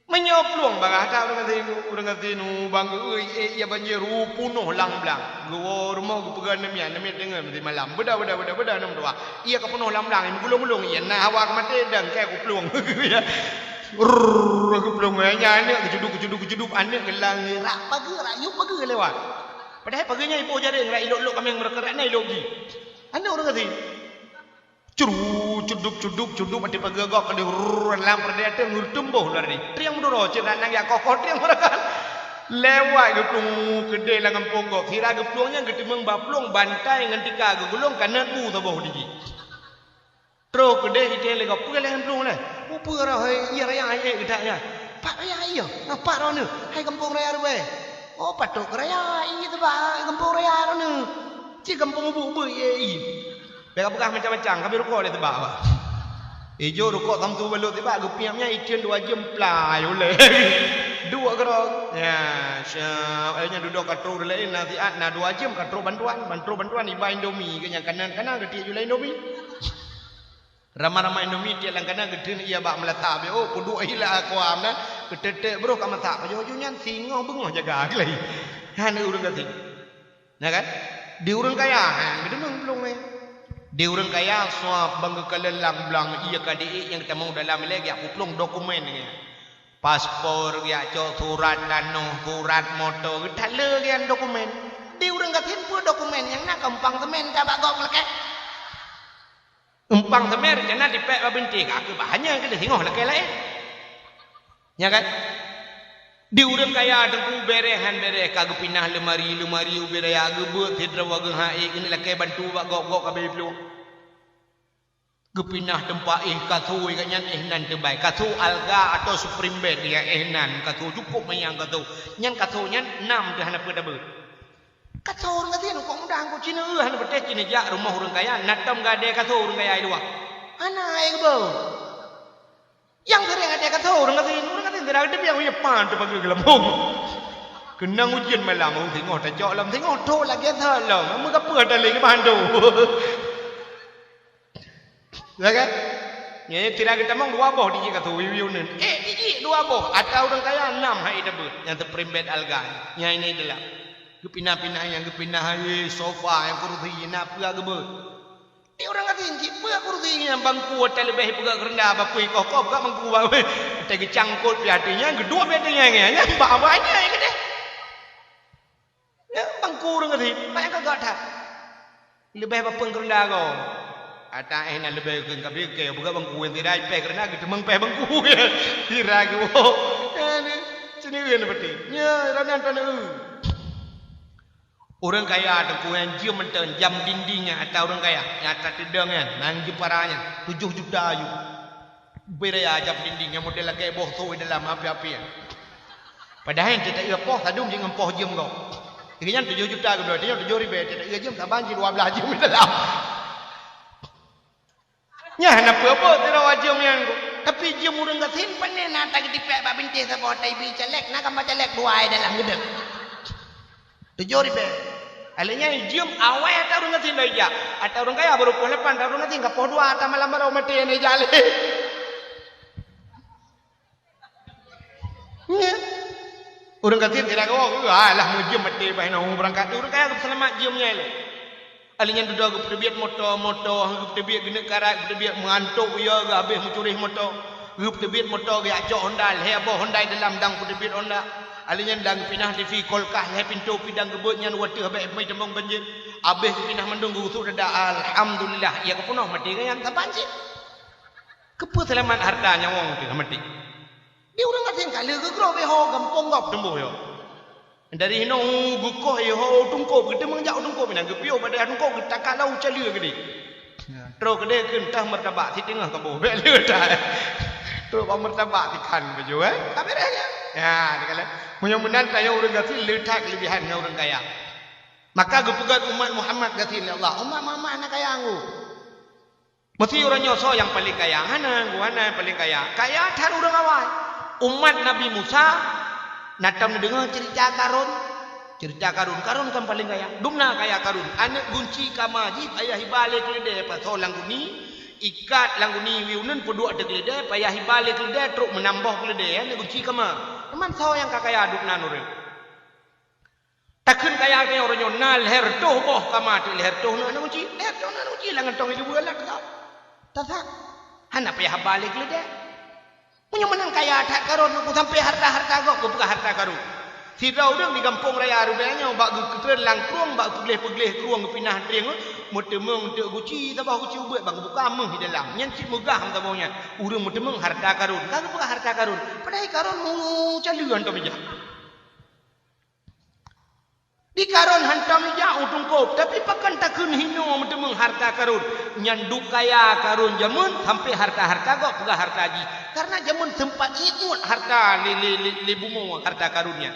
Meunyoe plueng bagaih that ureuëng gasien, ureuëng gasien u bang geuék, eh, ya banjir u peunoh lam blang. Geuwoe rumoh geupeugah aneuk miet, aneuk miet deungon meusimalam. Beuda, beuda, beuda, beuda aneuk meutuha. Iya ka peunoh lam blang, meugulong-gulong, iya na hawa keumaté dan kée kuplueng. Ya. Rrrr, kuplueng, ya, aneuk geucuduk, geucuduk, geucuduk, aneuk geulang, rak pageue, rak yup pageue lewat. Padahai pageue nyan iboh jaréng, rak ilok-lok kaméng meureuka rak na ilok jih. Aneuk ureuëng gasien. Curu, cuduk, cuduk, cuduk, até pageue gob keudeh rrrr lam peureudaian teuk ngeureuteumboh lom tadi. Trieng meuduro cit nang jak koh-koh trieng meureukan. Lewat geuplueng keudeh lam gampông gob. Sira geuplueng nyan geuteumeung bak plueng bantai ngon tika geugulong ka nyan bu saboh di jih. Troh keudeh jitanyong lé gob, "Peue lé ngon plueng lé?" "Peue raya hai, iya raya hai ék geudak nyan." "Pat raya iya?" "Pat droeneuh?" "Hai gampông raya Rubée." "Oh, patôt raya ié teubak gampông raya droeneuh." Cit gampông ubit-ubit ié ié. Bèk kapeugah macam-macam, ka abéh rukok lé teubak, bah. Ijok rukok samsu balot teubak, geupiep nyan iteun dua jeuem plai ulèe. Duek keudroe. Ya, siap. Akhirnya dudoe ka trok laén nasihat, na dua jeuem ka trok bantuan, ban trok bantuan iba Indomie, keu nyang kanan-kanan geutiek ju lam Indomie. Ramah-ramah Indomie tiek lam kanan geuteun ia bak meulata beu, oh, peuduek hila kuam na. Geutetek broh ka masak, pajoh-joh nyan singoh beungoh jaga keulai. Hana ureueng gasien. Na kan? Di ureueng kaya, ha, geudeumeung plueng nyan. Di ureueng kaya, suap bang geukalon lam blang, iya ka diék nyang geutamong dalam ilèe geujak peuplueng dokumen nyan. Paspor geujak cok, surat tanoh, surat moto, geutaleue nyan dokumen. Di ureueng gasien peue dokumen nyang na, keumpang semen ka bak gob lakèe. Eumpang semen rencana tipèk bak bintéh, ka keuh bah nyan keudeh singoh lakèe laén. Nya kan? Di ureueng kaya teungku bèrèh han bèrèh, ka geupinah leumari, leumari ubé raya geubeuet sidroe geuhai keuneuk lakèe bantu bak gob-gob ka bèe plueng. Geupinah teumpat éh kasô gobnyan éh nan teumpat, kasô alga atawa spring bed gobnyan éh nan, kasô cukôp manyang kasô. Nyan kasô nyan nam teuh hana peue tabeuet. Kasô ureueng gasien kok mudah, kok cina hana peuteh, cina jak rumoh ureueng kaya, na tom gadèe kasô ureueng kaya di luwa. Hana hai geuboh. Nyang sering gadèe kasô ureueng gasien, ureueng gasien sira geuteubiet, oh, ya pan teuh pageue geulambong. Keunong ujeuen malam, oh, singoh tacok lom, singoh thô lagèe thô lom, meugapeue talé keu bantu. Ya kan? Nyan sira geutamong dua boh dijik kasô, wiwi uneun. Eh, dijik dua boh, ata ureueng kaya nam hai tabeuet, nyang teuprimbet alga. Nyan ini adalah geupinah-pinah nyang geupinah, eh, sofa, nyang kursi, na peue geubeuet. Di ureueng gasien cit peue kursi nyan, bangku ata leubeh peugah keureunda, bak peue koh-koh peugah bangku, bak peue. Ata geucangkot pih ateueh nyan, geuduek pih ateueh nyan, nyan bak banyak keudeh. Nyan bangku ureueng gasien, banyak gagak that. Leubeh bak peue keureunda gob. Ata éh na leubeh keu kabeh keu peugah bangku nyang tidak pèh keureunda geuteumeung pèh bangku. Sira geuwoe. Nyan, sini ureueng peuti. Nya, ranan taneu. Ureueng kaya teungku nyang jeuem mantong jam dinding nyan ata ureueng kaya, nyang ata teudong nyan, nang jipara nyan, tujoh juta aju. Ubé raya jam dinding nyang model lagèe boh sôi dalam api-api nyan. Padahai teuta-eu poh sadum jih ngon poh jeuem gob. Lagèe nyan tujoh juta geubloe, tanyoe tujoh ribèe, teuta-eu jeuem saban jih dua blaih jeuem dalam. Nyan hana peue-peue sidroe jeuem nyan. Tapi jeuem ureueng gasien pané na tageutipék bak bintéh saboh, taibi caleg, na gambar caleg dua dalam geudeuk. Tujoh ribèe. Alèh nyan jeuem awai ata ureueng gasien dai jak. Ata ureueng kaya barô poh lapan, ata ureueng gasien ka poh dua, ata malam barô maté nyan ijak lé. Nyan. Ureueng gasien sira gawah, alah meujeuem maté bah nyoe beurangkat. Ureueng kaya geupeuseulamat jeuem nyan lé. Alèh nyan dudoe geupeuteubiet moto, moto, geupeuteubiet geuneuk karat, geupeuteubiet meuantok uya geuh habéh meucureh moto. Geupeuteubiet moto geujak cok Honda, lhèe boh Honda dalam dang peuteubiet Honda. Alèh nyan dang geupinah T V, kulkas, lhèe pintoe pih dang geubeuet nyan watèe habéh meutamong banjir. Habéh geupinah mandum geugusok dada, alhamdulillah, iya geupeunoh maté geuh nyan saban cit. Keupeue seulamat harta nyawöng teuh maté? Di ureueng gasien ka lheueh geugroe beuho gampông gob teumbôh yo. Dari hinoe geukoh iho u Teungkôb, geuteumeung jak u Teungkôb, inan geupiôh bak daerah Teungkôb, geutakat lam u Caleue keudéh. Ya. Troh keudéh kheun teuh martabak, siteungoh kaboh, bèk le that. Troh bak martabak tikhan baju, eh. Ka beres nyan. Ya, dikala. Meunyoe meunan tanyoe ureueng gasien le that keuleubihan ngon ureueng kaya. Maka geupeugah umat Muhammad gasien lé Allah, umat Muhammad hana kaya anggô. Meusti uroe nyoe soe nyang paleng kaya? Hana, geuh hana nyang paleng kaya. Kaya that ureueng awai. Umat Nabi Musa na tom neudeungoe ceurita Karun. Ceurita Karun. Karun kan paleng kaya. Dumna kaya Karun. Aneuk gunci kama jih payah iba lé keuleudée, pasoe lam guni, ikat lam guni, weueh uneun peuduek ateueh keuleudée, payah iba lé keuleudée, trok meunamboh keuleudée. Aneuk gunci kama. Teuma soe nyang ka kaya dumna ureueng? Takheun kaya tanyoe uroe nyoe na lhèe reutôh boh kama, teuk lhèe reutôh na aneuk gunci, lhèe reutôh na aneuk gunci, lam gantong ileubue lam tasab. Tasab. Hana payah haba lé keuleudée. Meunyoe meunan kaya that Karun, sampoe harta-harta gob geupeugah harta Karun. Sidroe ureueng di gampông raya Rubée nyoe bak geukeutreun lam krueng, bak peugleh-peugleh krueng geupinah trieng, meuteumeung teuk guci, saboh guci ubeuet bak geubuka méuh di dalam. Nyan cit meugah saboh nyan. Ureueng meuteumeung harta Karun. Ka geupeugah harta Karun. Padahai Karun meucaleue hantom ijak. Di Karun hantom ijak u Teungkôb, tapi pakon takheun hinoe meuteumeung harta Karun. Nyan duek kaya Karun jameun sampoe harta-harta gob peugah harta jih. Karena jameun seumpat ié uet harta lé, lé, lé, lé bumoe harta Karun nyan.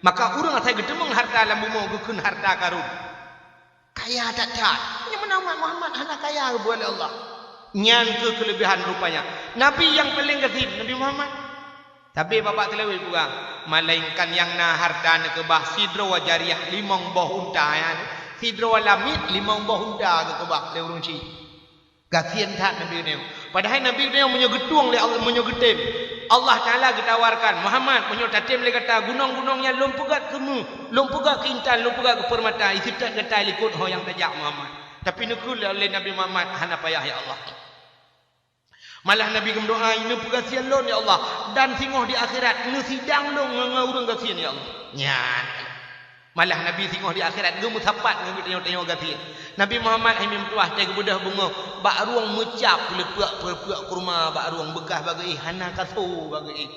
Maka ureueng asai geuteumeung harta lam bumoe geukheun harta Karun. Kaya that-that. Nyan meunan umat Muhammad hana kaya geubuet lé Allah. Nyan keuh keuleubehan rupanya. Nabi nyang paleng gasien, Nabi Muhammad. Sabé babah teulaweuet peugah, melainkan nyang na harta neukeubah sidroe jariah limong boh unta nyan, sidroe lamiet limong boh unta geukeubah lé ureueng chik. Gasien that Nabi nyoe. Padahai Nabi nyoe meunyoe geutueng lé Allah, meunyoe geutem, Allah Taala geutawarkan, "Muhammad, meunyoe tatem lé gata gunong-gunong nyan lôn peugöt keu méuh, lôn peugöt keu intan, lôn peugöt keu peurmata, iseutôt gata likot ho nyang tajak, Muhammad." Tapi neukheun lé Nabi Muhammad, "Hana payah, ya Allah." Malah Nabi geumeudoa, "Neupeugasien lôn, ya Allah, dan singoh di akhirat neusidang lôn ngon, ngon ureueng gasien, ya Allah." Nyan. Malah Nabi singoh di akhirat geumeusapat ngon geutanyoe-tanyoe gasien. Nabi Muhammad hai meutuah teuh geubeudôh beungoh bak rueng meucab peuleupeuk-peuleupeuk kurma bak rueng beukah bak geuéh hana kaso bak geuéh.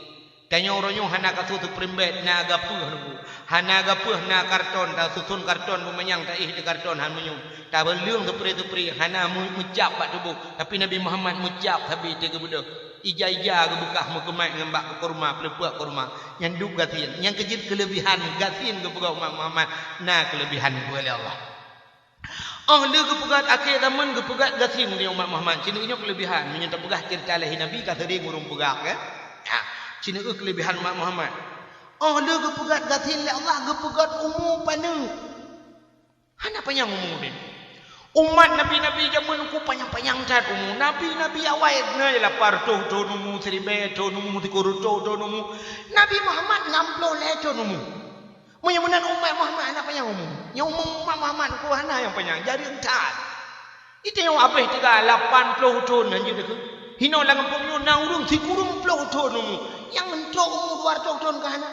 Tanyoe uroe nyoe hana kaso seupeurimbat, na gapeuh nunggu. Hana gapeuh na karton, tasuson karton beumanyang taéh di karton han meunyoe. Tabeuleueng seupri-seupri hana meu-, meucab bak tuboh, tapi Nabi Muhammad meucab sabe teuh geubeudôh. Ija-ija geubeukah meukeumat ngon bak kurma, peuleupeuk kurma. Nyan duek gasien. Nyan keuh jeuet keuleubehan gasien geupeugah umat Muhammad, na keuleubehan geupeue lé Allah. Óh lheueh geupeugöt akhé zaman geupeugöt gasien lé umat Muhammad. Cit nyoe keuleubehan, meunyoe tapeugah ceurita lahé Nabi ka seuring ureueng peugah, kan? Ha, cit nyoe keuleubehan umat Muhammad. Óh lheueh geupeugöt gasien lé Allah geupeugöt umu paneuk. Hana panyang umu deh. Umat nabi-nabi jameun ku panyang-panyang that umu. Nabi-nabi awai na lapan reutôh thon umu, siribèe thon umu, sikureueng reutôh thon umu. Nabi Muhammad nam ploh lhèe thon umu. Meunyoe meunan umat Muhammad hana panyang umu. Nyang umu umat Muhammad ku hana nyang panyang, jareueng that. Di tanyoe abéh teuga lapan ploh thon hanjeuet teuka. Hinoe lam gampông nyoe na ureueng sikureueng ploh thon umu. Nyang entok umu dua reutôh thon ka hana.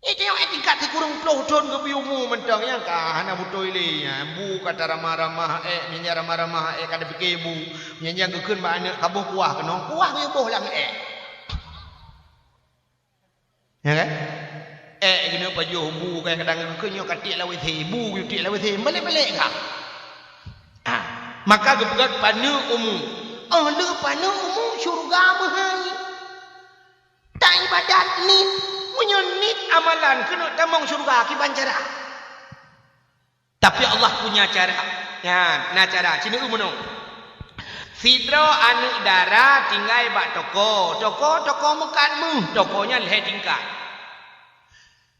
Di tanyoe eh tingkat sikureueng ploh thon geubri umu mantong nyang ka hana beutôi lé. Nyan bu ka taramah-ramah ék, meunyan ramah-ramah ék ka tapike bu. Meunyan geukheun bak aneuk ka boh kuah keunoe, kuah geuyue boh lam ék. Ya kan? Ék keuneuk pajoh bu, kadang-kadang keu nyoe ka tiek lam W C, bu geuyue tiek lam W C, balek-balek ka. Ah, maka geupeugah paneuk umu. Óh lheueh paneuk umu, syeuruga meuhai. Tak ibadat ni. Meunyoe niet amalan keuneuk tamong syeuruga, kiban cara. Tapi Allah punya cara. Nyan, na cara. Ci neueu meunoe. Sidroe aneuk dara tinggai bak toko. Toko, toko meukat meuh. Toko nyan lhèe tingkat.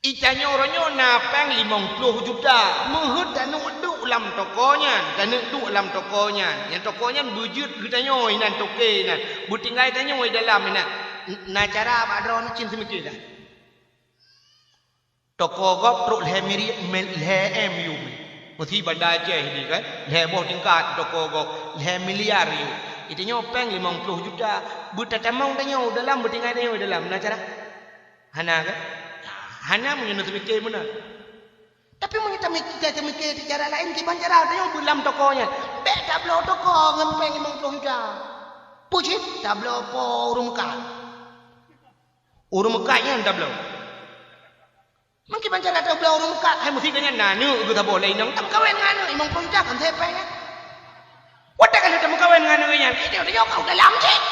Geutanyoe uroe nyoe na péng limong ploh juta. Meuheuet taneuk duek lam toko nyan. Taneuk duek lam toko nyan. Nyang toko nyan beujeuet geutanyoe inan toke nyan. Beutinggai tanyoe i dalam inan. Na cara bak droeneuh cit seumiké dah. Toko gob trok lhèe miri-, mil-, lhèe M yum. Meusi Banda Aceh di kan, lhèe boh tingkat toko gob, lhèe miliar yum. Geutanyoe péng limong ploh juta. Beutatamong tanyoe dalam, beutinggai tanyoe dalam. Na cara? Hana kan? Hana meunyoe neuseumiké meunan. Tapi meunyoe tamik-, ta-, tamikir cara laén, kiban cara tanyoe beulam toko nyan. Bèk tabloe toko ngon péng limong ploh juta. Peue cit? Tabloe po ureueng meukat. Ureueng meukat nyan tabloe. Meukiban cara tabloe ureueng meukat, hai meusi geuh nyan na aneuk geuh saboh lé inong, tameukawen ngon aneuk limong ploh juta kan sepèe nyan. Watèe ka lheueh tameukawen ngon aneuk nyan, idéh tanyoe ka u dalam cit.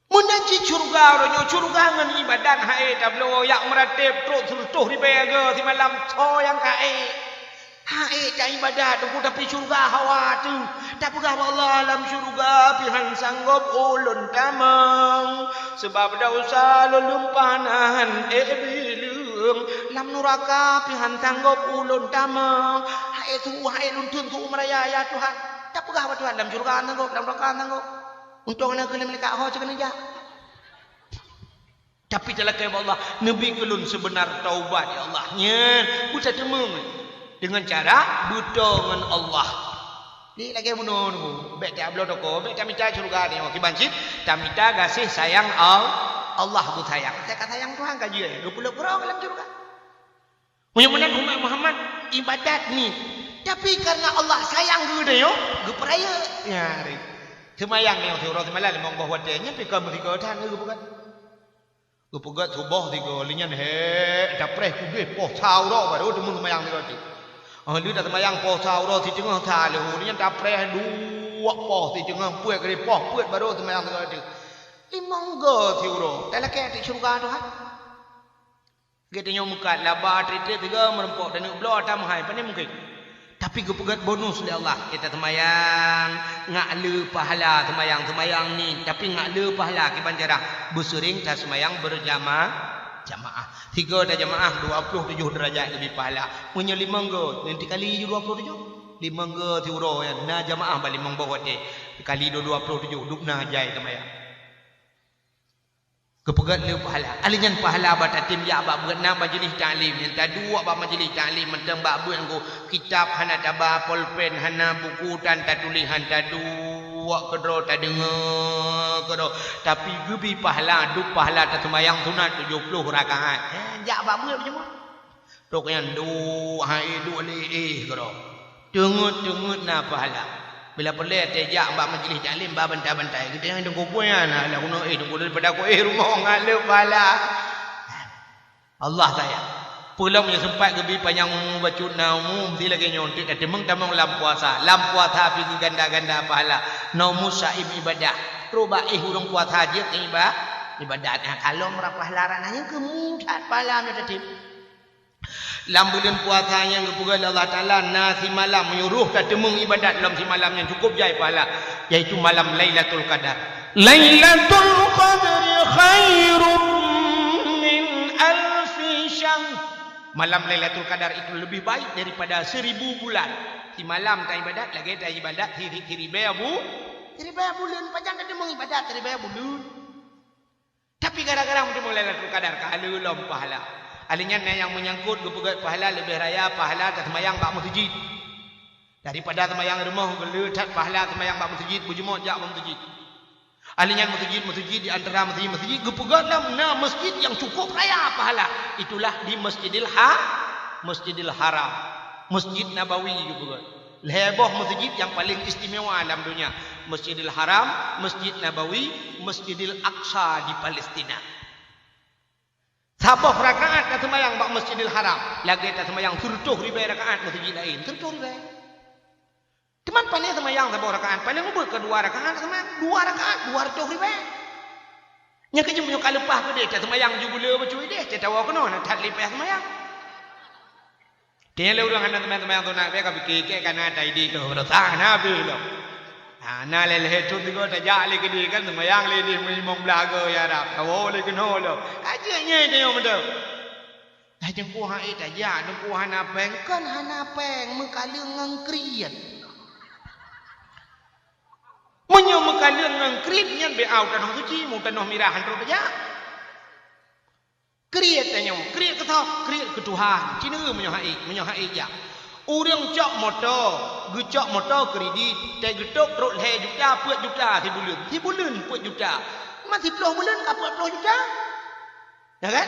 Meunan cit syeuruga uroe nyoe, syeuruga ngon ibadat hai tabloe, jak meuratéb trok sireutôh ribèe goe simalam, soe nyang ka ék. Hai, ta ibadat Teungku, tapi syeuruga hawa teuh. Tapeugah bak Allah, "Lam syeuruga pih han sanggop ulôn tamong, sabab desya lôn lumpah na han ék bileueng. Lam nuraka pih han sanggop ulôn tamong. Hai su-, hai lôn theun su meuraya, ya Tuhan." Tapeugah bak Tuhan, "Lam syeuruga han sanggop, lam nuraka han sanggop. Untông na keuneuk meulikat ho cit keuneuk jak." Tapi talakèe bak Allah, "Neubi keu lôn seubeuna taubat, ya Allah." Nyan, beutateumeung deungon cara beuto ngon Allah. Di lagèe bunoe nunggu, bèk tabloe toko, bèk tamita syeuruga nyoe, kiban cit tamita gaséh sayang Al-, Allah beusayang. Teuka sayang Tuhan ka jeuet, geupeuleuk keudroe lam syeuruga. Meunyoe meunan umat Muhammad ibadat niet, tapi karena Allah sayang keu geutanyoe, geupeurayeuk. Ya, seumayang nyoe siuroe seumalam limong boh watèe, nyan pih kon meusigoe that geupeugah. Geupeugöt suboh sigoe, lheueh nyan hèk tapreh kudeh poh sa uroe barô teumeung seumayang sigoe cit. Óh lheueh taseumayang poh sa uroe siteungoh sa leuh, lheueh nyan tapreh duek poh siteungoh peuet kali poh peuet barô seumayang sigoe cit. Limong goe siuroe, talakèe ateueh syeuruga Tuhan. Geutanyoe meukat laba trép-trép sigoe meureumpok taneuk bloe ata meuhai, pane mungken. Tapi geupeugöt bonus lé Allah, kita seumayang ngak le pahala seumayang-seumayang niet, tapi ngak le pahala kiban cara beuseuring taseumayang beurjama-, jamaah. Sigoe tajamaah dua ploh tujoh deurajat leubeh pahala. Meunyoe limong goe, nyan tikali ju dua ploh tujoh. Limong goe siuroe nyan na jamaah bak limong boh watèe. Kali dua, dua ploh tujoh, dub na jai seumayang. Geupeugöt le pahala. Alèh nyan pahala bak tatem jak bak beuet na majlis taklim. Nyang taduek bak majlis taklim mantong bak beuet ngon kitab hana taba, polpen hana, buku tan tatuléh han taduek keudroe tadeungoe keudroe. Tapi geubi pahala, dub pahala taseumayang sunat tujoh ploh rakaat. Eh, jak bak beuet beujeumaah. Trok nyan duek hai duek lé éh keudroe. Teungeut-teungeut na pahala. Bila peureulèe teuh jak bak majlis taklim ba bantai-bantai. Geutanyoe teungku peue nyan, alah keunoe éh teungku daripada ku éh rumoh ngat le pahala. Allah sayang. Peulom nyang seumpat geubi panyang umu bacut na umu meusti lagèe nyoe teuk tateumeung tamong lam puasa. Lam puasa pih geuganda-ganda pahala. Na umu saim ibadah. Trok bak éh ureueng puasa jeuet iba-, ibadat. Nah, kalon rab pahala rab na nyang keu mudat pahala nyoe tatem. Lam buleuen puasa nyang geupeugah lé Allah Taala na simalam, meunyoe roh tateumeung ibadat lom simalam nyan cukôp jai pahala, yaitu malam Lailatul Qadar. Lailatul Qadri khairum min alfi syahr. Malam Lailatul Qadar itu lebih baik daripada seribu bulan. Simalam taibadat lagèe taibadat siri-, siribèe bu-, siribèe buleuen, pajan tateumeung ibadat siribèe buleuen. Tapi gara-gara meuteumeung Lailatul Qadar ka le lom pahala. Alèh nyan na nyang meunyangkot geupeugöt pahala leubeh raya pahala taseumayang bak meuseujid. Daripada seumayang rumoh geule that pahala seumayang bak meuseujid, beujeumaah jak bak meuseujid. Alèh nyan meuseujid-meuseujid di antara meuseujid-meuseujid geupeugöt lom na meuseujid nyang cukôp raya pahala. Itulah di Masjidil Ha-, Masjidil Haram, Masjid Nabawi geupeugöt. Lhèe boh meuseujid nyang paleng istimewa lam donya, Masjidil Haram, Masjid Nabawi, Masjidil Aqsa di Palestina. Saboh rakaat taseumayang bak Masjidil Haram, lagèe taseumayang sireutôh ribèe rakaat meuseujid laén, sireutôh ribèe. Teuma pane seumayang saboh rakaat, pane mubuet keu dua rakaat seumayang, dua rakaat, dua reutôh ribèe. Nyang keujeuet meunyoe ka leupah keudeh, taseumayang ju buleue bacut ideh, tatawoe keunoe, na that lipah seumayang. Teuh lé ureuëng hana seumayang-seumayang sunat, bèk ka pike, kèe ka na that ideh lom, beurasa na beh lom. Ha, na lé lhèe thon sigoe tajak lé keudeh kan, seumayang lé ideh meulimong blaih goe ya Rab, tawoe lé keunoe lom. Ka jeuet nyang tanyoe meudoe. Dah Teungku Haid tajak, Teungku hana péng, kon hana péng, meukaleueng ngon kriet. Meunyoe meukaleueng ngon kriet nyan bèk au tanoh suci, meu tanoh mirah han trok tajak. Kriet tanyoe, kriet keu soe? Kriet keu Tuhan. Ci neueu meunyoe haid, meunyoe haid jak. Ureuëng cok moto, geucok moto kredit, teuh geutôb rot lhèe juta, peuet juta sibuleuen. Sibuleuen peuet juta. Ma siploh buleuen ka peuet ploh juta. Ya kan?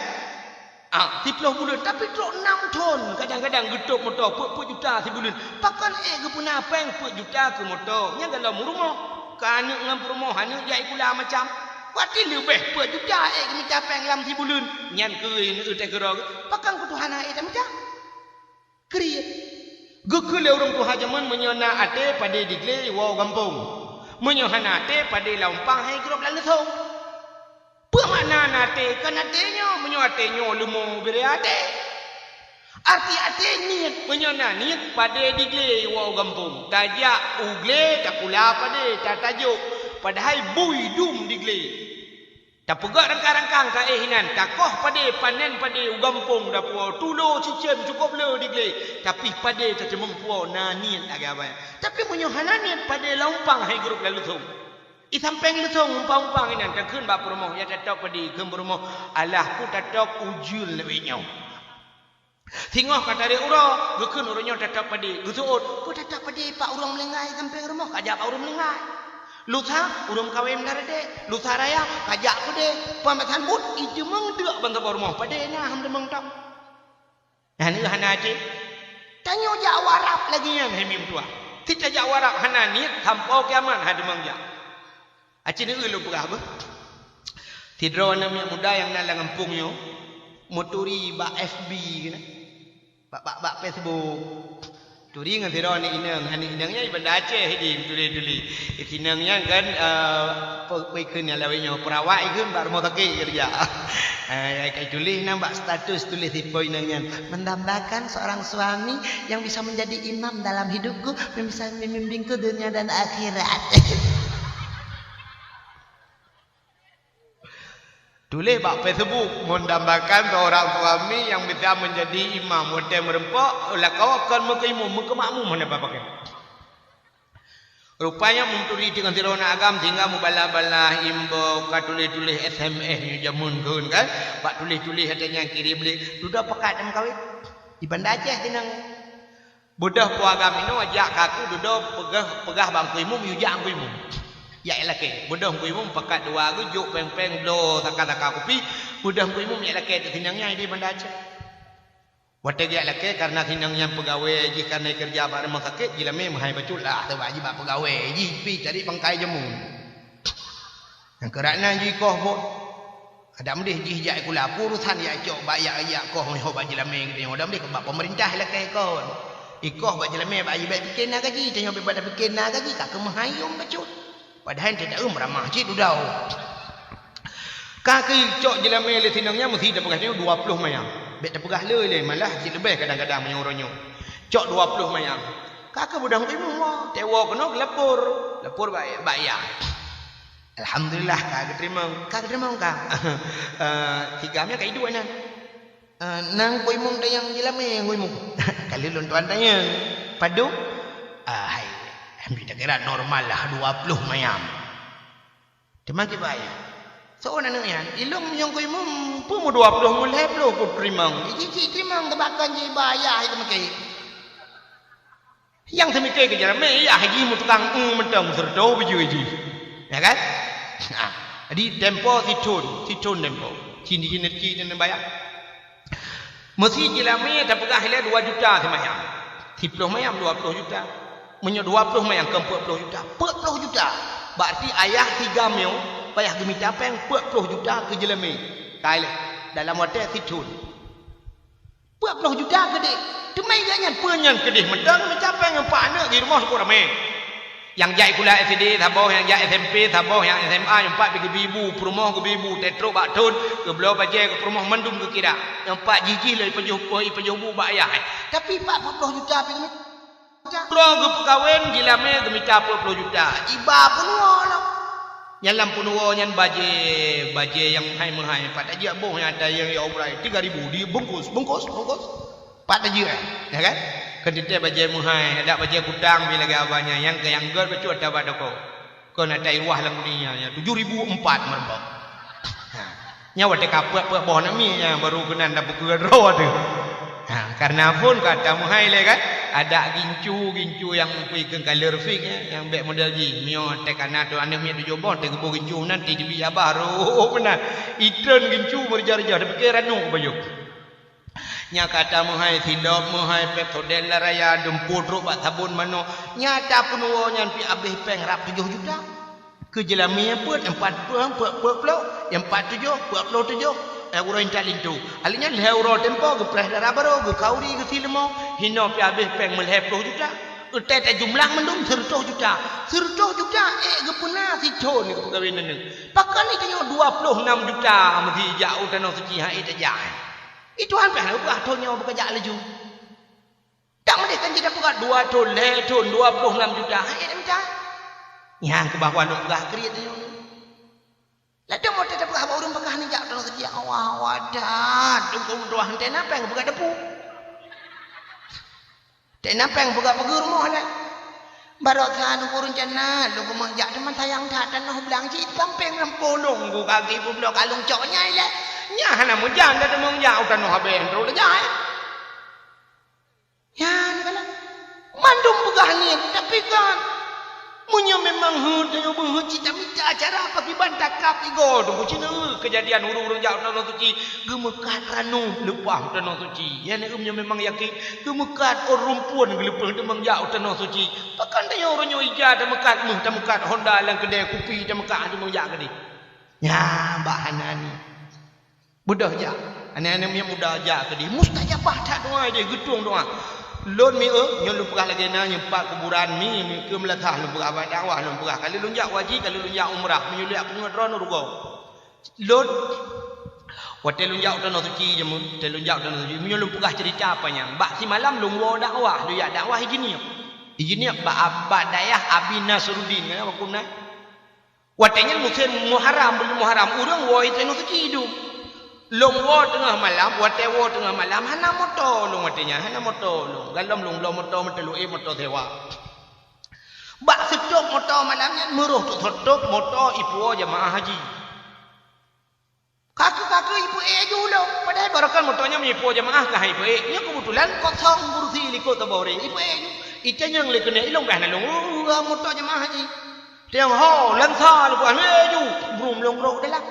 Ah, siploh buleuen, tapi trok nam thon, kadang-kadang geutôb moto peuet-peuet juta sibuleuen. Pakon ék geupeuna péng peuet juta keu moto? Nyan golom rumoh. Keu aneuk ngon peurumoh, aneuk jak sikula macam. Berarti leubeh peuet juta ék geumita péng lam sibuleuen. Nyan keuh neu teuh keudroe. Pakon keu Tuhan hana ék tamita? Kriet. Geukheun lé ureuëng tuha jameun, meunyoe na até padé di glé woe gampông. Meunyoe hana até padé lam umpang hai grob lam leusông. Peue makna na até? Kon até nyoe, meunyoe até nyoe leumo bire até. Arti até niet, meunyoe na niet padé di glé woe gampông. Tajak u glé takula padé, tatajok. Padahai bui dum di glé. Tapeugöt rangkang-rangkang taéh inan, takoh padé, panen padé u gampông dapuwoe, tulo cicém cukôp le di glé, tapi padé tateumeung puwoe na niet lagèe awai. Tapi meunyoe hana niet padé lam umpang hai grob lam leusông. I sampéng leusông umpang-umpang inan takheun bak peurumoh, ya tatôb padé, kheun peurumoh, alah peue tatôb ujeuen lawét nyoe. Singoh ka tarek uroe, geukheun ureuëng nyoe tatôb padé. Geuseuôt, peue tatôb padé bak ureuëng meuninggai sampéng rumoh, kajak bak ureuëng meuninggai. Lusa, ureuëng kawém lam reudék. Lusa raya, kajak keudéh. Peumasan buet, iteumeung deuk ban saboh rumoh. Padé na han teumeung tôb. Nyan hana até. Tanyoe jak warab lagèe nyan hai meutuah. Sit tajak warab hana niet, sampoe kiamat han teumeung jak. Aci neueu lôn peugah beuh. Sidroe aneuk miet muda nyang na lam gampông nyoe, meuturi bak F B keunan. Bak, bak, bak Facebook. Turi ngon sidroe aneuk inong, aneuk inong nyan i Banda Aceh di meuturi-turi. Inong nyan kan, eh, pe-, peue ikheun nyang lawét nyoe, peurawat ikheun bak rumoh sakét keureuja. Eh, ka tuléh nan bak status tuléh sipo inong nyan, "Mendambakan seorang suami yang bisa menjadi imam dalam hidupku, yang bisa membimbingku dunia dan akhirat." Tuléh bak Facebook, "Mendambakan seorang suami yang bisa menjadi imam." Watèe meureumpok, lakoe kon meukeuimum, meukeumakmum hana pakai. Rupanya meuturi deungon sidroe aneuk agam, tinggai mubalah-balah inbox, ka tuléh-tuléh S M S nyoe jameun kheun kan. Bak tuléh-tuléh watèe nyan kirém lé, dudoe pakat meukawen. Di Banda Aceh sinan. Beudôh po agam inoe jak keu aku dudoe peugah, peugah bak Teungku Imum, yue jak Teungku Imum. Jak ilakèe. Beudôh Teungku Imum pakat dua geuh jok péng-péng bloe saka-saka kupi, beudôh Teungku Imum jak ilakèe teuk sinang nyan di Banda Aceh. Watèe geujak ilakèe, kareuna sinang nyan peugawée jih, kareuna keureuja bak rumoh sakét, jilamé meuhai bacut lah, sabab jih bak peugawée jih pi cari pangkai jameun. Nyang keurak nan jih ikoh buet. Adak meudeh jih jak sikula, peue urosan jak cok bak jak, jak koh meuhôi bak jilamé geutanyoe. Adak meudeh bak peumeurintah ilakèe ikoh. Ikoh bak jilamé bak jih, bèk pike na gaji, tanyoe bèk bak pike na gaji, ka keu meuhai yum bacut. Padahai teudaeum ramah cit dudoe. Ka keu cok jilamé lé sinong nyan meusi tapeugah tanyoe dua ploh mayam. Bèk tapeugah le lé, malah cit leubeh kadang-kadang meunyoe uroe nyoe. Cok dua ploh mayam. Ka keu beudôh Teungku Imum, teuwoe keunoe geulapor. Lapor bak, bak yah. Alhamdulillah, ka geuteurimong. Ka geuteurimong ka. Eh, tiga meunya ka iduek nyan. Eh, nang Teungku Imum tanyong jilamé, Teungku Imum. Ka lheueh lôn tuan tanyong. Padub? Ah, hai. Ambi takira normal lah, dua ploh mayam. Teuma kiban? Soe aneuk nyan? Ilôn meunyoe Teungku Imum, peue meu dua ploh, meu lhèe ploh ku teurimong. Jih, jih teurimong, teubakon jih bak yah itu meuke. Nyang teumike keu jameun, yah jih meutukang, eung mantong seureutoh beujeuet jih. Ya kan? Nah, jadi tempo sithon, sithon tempo. Cin, cin, cin, cin bayar. Meusi jilamé tapeugah ilèe dua juta simayam. Siploh mayam dua ploh juta. Meunyoe dua ploh mayam kon peuet ploh juta. Peuet ploh juta. Berarti ayah tiga miyueb payah geumita péng peuet ploh juta keu jilamé. Ka ilèe dalam watèe sithon. Peuet ploh juta keudeh. Teuma gobnyan peue nyan keudeh mantong mita péng ngon pat aneuk di rumoh seupôt ramé. Nyang jak sikula S D saboh, nyang jak S M P saboh, nyang S M A, nyang pat pih geubi bu, peurumoh geubi bu, trok bak thon, geubloe bajée keu peurumoh mandum geukira. Nyang pat jih-jih lé ipajoh, ipajoh bu bak ayah. Tapi pat peuet ploh juta pih geumita. Uroe geupeukawen, jilamé geumita peuet ploh juta. Iba peunuwoe lom. Nyan lam peunuwoe nyan bajée, bajée nyang meuhai-meuhai. Pat tajak boh nyang ata nyang ya ubrai tiga ribu dibungkus, bungkus, bungkus. Pat tajeuet, ya kan? Keu teuntée bajée meuhai, adak bajée kutang pih lagée abah nyan, nyang keu nyang gét bacut ata bak toko. Kon ata iruwah lam dunia nyan, tujoh ribu empat meureumpok. Ha. Nyan watée ka peuet-peuet boh namiet nyan, baru keunan tapeukeue droe teuh. Ha, kareuna phon ka ata meuhai lé kan? Adak gincu, gincu nyang pih keu kaleur fik, ya, nyang bék model jih. Miyueb teuh ka na tu aneuk miet tujoh boh, teuh geuboh gincu nan, teuh teubiet abah, roh meunan. Itreun gincu meurija-rija, tapike ranok bajoh. Nyan ka ata meuhai silop, meuhai Pepsodent la raya, dumpeue trok bak sabon manok. Nyan ata peunuwoe nyan pih abéh péng rab tujoh juta. Keu jilamé nyang peuet, empat ploh, peuet, peuet ploh, nyang pat tujoh, peuet ploh tujoh. Eh, uroe intat linto. Alèh nyan lhèe uroe tempo geupreh dara barô, geukhauri, geusi leumo, hinoe pih abéh péng meulhèe ploh juta. Utai tajumlah mandum seureutôh juta. Seureutôh juta, ék geupeuna sithon geupeugawé nyan. Pakon ni tanyoe dua ploh nam juta meusi jak u Tanoh Suci, han ék tajak. Itu han pih na peugah thon nyoe beuka jak laju. Tak meudeh kan jeuet peugah dua thon, lhèe thon, dua ploh nam juta, han ék mita. Nyan keubah walong peugah kriet nyoe. Ladôm watèe tapeugah bak ureueng peugah neujak Tanoh Suci, awah-awah that, dum peumeutuah henteu na péng peugah depu. Teuh na péng peugah pageue rumoh nyan. Baroesa lôn peurencana lôn keumeung jak, teuma sayang that tanoh blang cit sampéng lam polong ku kaki peubloe kalung cok nyai lé. Nyan hana meujan dak teuma jak u tanoh abéh trok lé jai. Nyan kan. Mandum peugah ngieng, tapi kan meunyoe memang heuet tanyoe beuheuet cit tamita cara pakriban takab igoe tu, bucina keujadian ureueng-ureueng jak u Tanoh Suci geumeukat ranub leupah u Tanoh Suci. Nyan meunyoe memang yakin, geumeukat ôn rumpun geuleupah teuma jak u Tanoh Suci. Pakon tanyoe uroe nyoe ija tameukat, méuh tameukat, honda lam keudè, kupi tameukat, teuma jak keudè. Nyan bak hana ni. Beudôh jak. Aneuk-aneuk miet muda jak keudeh. Mustajabah that doa deh, geutueng doa. Lôn mieu, nyoe lôn peugah lagèe na, nyoe pat kuburan mi, mi keu meulasah lôn peugah bak dakwah, lôn peugah. Kali lôn jak haji, kali lôn jak umrah, meunyoe lôn jak peungeut droeneuh rugoe. Lôn, watèe lôn jak u Tanoh Suci jeuet, watèe lôn jak u Tanoh Suci, meunyoe lôn peugah ceurita panyang, bak simalam lôn woe dakwah, lôn jak dakwah Ijeunieb. Ijeunieb bak, bak dayah Abi Nasruddin, kan, waktu na. Watèe nyan musém Muharram, buleuen Muharram, ureueng woe i Tanoh Suci dum. Lôn woe teungoh malam, watèe woe teungoh malam, hana moto lôn watèe nyan, hana moto lôn. Galom lôn bloe moto meuteuleu, eh, moto sewa. Bak seutôp moto malam nyan, meurôh teutôp moto ipuwoe jeumaáh haji. Ka keuh, ka keuh ipeuék ju lôn. Padahai baroekon moto nyan meunyoe ipuwoe jeumaáh ka han ipeuék. Nyoe keubeutulan kosong kursi likot saboh ureueng. Ipeuék ju. Itanyong lé keuneuk, ilôn ka hana lôn, uh, moto jeumaáh jih. Tanyong ho, lansa lôn peugah, ék ju. Brum lôn rôh dalam.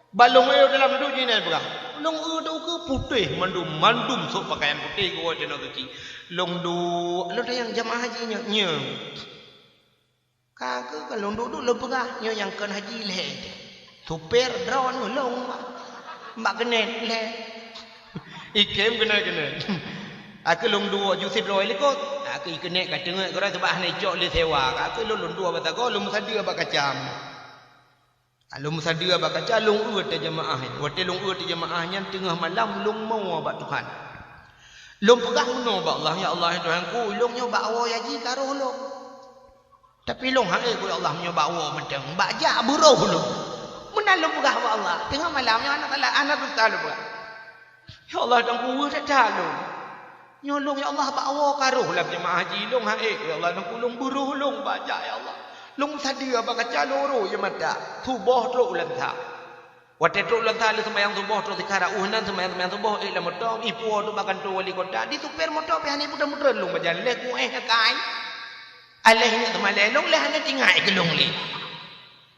Bak lôn eu dalam duek jih nyan peugah. Lôn eu dôk keu putéh mandum, mandum sôk peukayan putéh geuwoe Tanoh Suci. Lôn duek, lôn tanyong jeumaáh jih nyoe, nyoe. Ka keuh ka lôn duek-duek lôn peugah, nyoe nyang kon haji lhèe. Supir droeneuh lôn bak, bak keuneuk lhèe. Ikém keuneuk-keuneuk. Ka keuh lôn duek ju sidroe likot. Ka keuh ikeuneuk ka teungeut keudroe sabab hana icok lé sewa. Ka keuh lôn, lôn duek bak sagoe, lôn meusadeue bak kaca. Lôn meusadeue bak kaca, lôn eu ateueh jeumaáh nyan. Watèe lôn eu ateueh jeumaáh nyan, teungoh malam lôn mo bak Tuhan. Lôn peugah meunoe bak Allah, "Ya Allah, ya Tuhanku, lôn nyoe bak woe haji ka rôh lôn." Tapi lôn han ék, ya Allah, meunyoe bak woe mantong, bak jak beurôh lôn. Meunan lôn peugah bak Allah. Teungoh malam nyoe hana salah, hana dusta lôn peugah. Ya Allah, Tuhanku, weueh that-that lôn. Nyoe lôn, ya Allah, bak woe ka rôh lam jeumaáh haji. Lôn han ék, ya Allah, Tuhanku, lôn beurôh lôn bak jak, ya Allah. Lôn sadeue bak kaca lôn rô ie mata. Suboh trok u Lansa. Watèe trok u Lansa lheueh seumayang suboh trok sikara, uh nan seumayang, seumayang suboh, ék lam moto, ipuwoe trok bak kantô wali kota. Di supir moto pih hana iputéh-putéh lôn bak jalan, lheueh kuéh akai. Aléh nyoe teuma lé lôn, lé hana tingai keu lôn lé.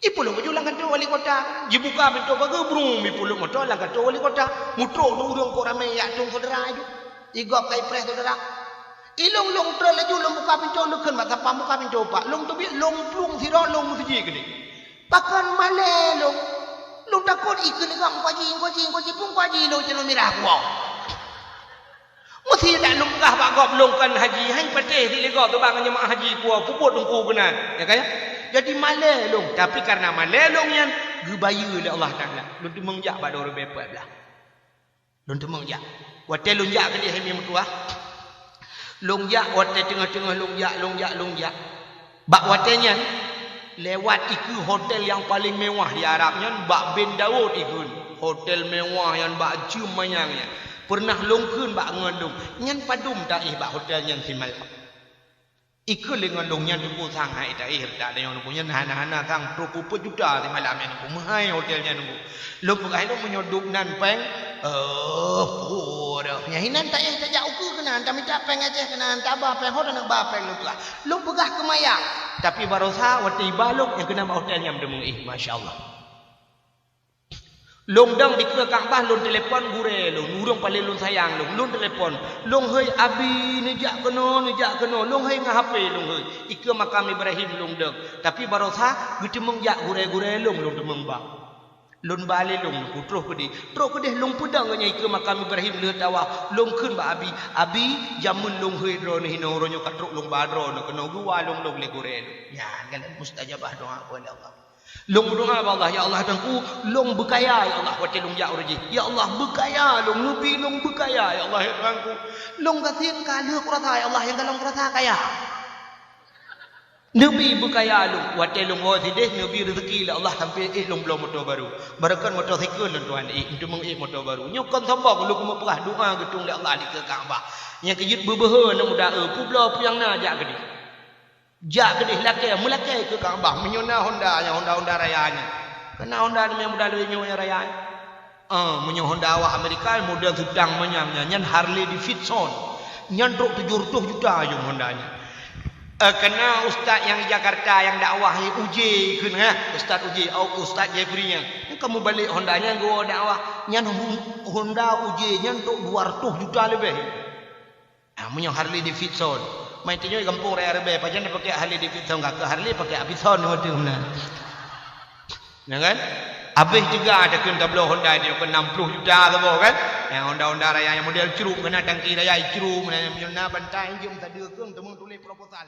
Ipulôk laju lam kantô wali kota. Jibuka pintô pageue, brum, ipulôk moto lam kantô wali kota. Mutrôk ureueng kok ramé jak tueng syedara ju. Igop ka ipreh syedara. Ilôn, lôn trön laju, lôn buka pintô, lôn kheun bak sapam buka pintô, Pak. Lôn teubiet, lôn plueng sidroe, lôn meuseujid keudéh. Pakon malèe lôn. Lôn takot ikheun lé gop, "Engkau Haji, Engkau Haji, Engkau Haji," peue Engkau Haji lôn, ceuloe mirah kuwoe. Meusti dak lôn peugah bak gob lôn kon haji, hai patéh di lé gob teuba ngon jeumaáh haji kuwoe, peubuet teungku keunan, ya kan? Jadi malèe lôn, tapi kareuna malèe lôn nyan geubayeue lé Allah Taala. Lôn teumeung jak bak dua ribèe empat belas. Lôn teumeung jak. Watèe lôn jak keudéh hai meutuah. Lôn jak watèe teungoh-teungoh lôn jak, lôn jak, lôn jak. Bak watèe nyan, lewat ikeue hotel nyang paleng mewah di Arab nyan, bak Ben Daud ikeue. Hotel mewah nyan, bak jeuem manyang nyan. Peureunah lôn kheun bak ngon lôn, nyan padum taéh bak hotel nyan simalam. Ikeue lé ngon lôn nyan teungku sang hai taéh, tak ada nyang teungku nyan hana-hana sang trok peuet juta simalam nyan teungku. Meuhai hotel nyan teungku. Lôn peugah lôn meunyoe duek nan péng, eh, puh dah. Nyan hinan taéh tajak ukeue keunan, tamita péng Aceh keunan, taba péng, ho taneuk ba péng lôn peugah. Lôn peugah keu maya. Tapi barosa watèe iba lôn nyang keunan bak hotel nyan teumeung, eh, masya Allah. Lôn dong dikeue Ka'bah, lôn telepon gurèe lôn, ureueng paleng lôn sayang lôn, lôn telepon. Lôn hei abi neujak keunoe, neujak keunoe, lôn hei ngon H P lôn hei. Ikeue makam Ibrahim lôn dong. Tapi barosa geuteumeung jak gurèe-gurèe lôn, lôn teumeung ba. Lôn ba lé lôn, ku troh keudéh. Troh keudéh lôn peudong nyan ikeue makam Ibrahim lheueh tawaf. Lôn kheun bak abi, "Abi, jameun lôn hei droeneuh hinoe, uroe nyoe ka trok lôn ba droeneuh keunoe, geuwa lôn lôn lé gurèe lôn." Nyan kan mustajabah doa ulèe Allah. Lôn meudoa bak Allah, "Ya Allah, Tuhanku, lôn beukaya, ya Allah, watèe lôn jak uroe jih. Ya Allah, beukaya lôn, neubi lôn beukaya, ya Allah, ya Tuhanku. Lôn gasien ka lheueh kurasa, ya Allah, nyang ka lôn kurasa kaya. Neubi beukaya lôn, watèe lôn woe sidéh, neubi reuzeki lé Allah sampai éh lôn bloe moto barô. Barokon motosikal lôn tuan éh, teumeung éh moto barô." Nyoe kon sombong, lôn meupeugah doa geutueng lé Allah dikeue Ka'bah. Nyang keujeuet beubeuhe aneuk muda, eh, peubloe peue nyang na jak keudéh. Jak keudéh lakèe, meulakèe keu Ka'bah. Meunyoe na Honda nyan, Honda, Honda raya nyan. Keu na Honda nyang muda lagèe nyoe nyang raya nyan. Ah, meunyoe Honda awak Amerika, model sedan manyang nyan, nyan Harley Davidson. Nyan trok tujoh reutôh juta jong Honda nyan. Eh, keu na ustaz nyang di Jakarta nyang dakwah, eh, Uje kheun, eh, Ustaz Uje, au Ustaz Jeffrey nyan. Nyan kamoe balek Honda nyan geuwoe dakwah. Nyan Hon-, Honda Uje nyan trok dua reutôh juta leubeh. Ah, meunyoe Harley Davidson. Mai tanyoe gampông raya Reubee, pajan tapakèk Harley Davidson, ka keu Harley pakèk Davidson waktu meunan. Ya kan? Abéh juga takheun tabloe Honda nyoe keu enam puluh juta saboh kan? Nyang Honda-Honda raya nyang model crup keunan tangki raya crup, meunan meunyoe na bantai jeuem sadeue keueng teumeung tuléh proposal.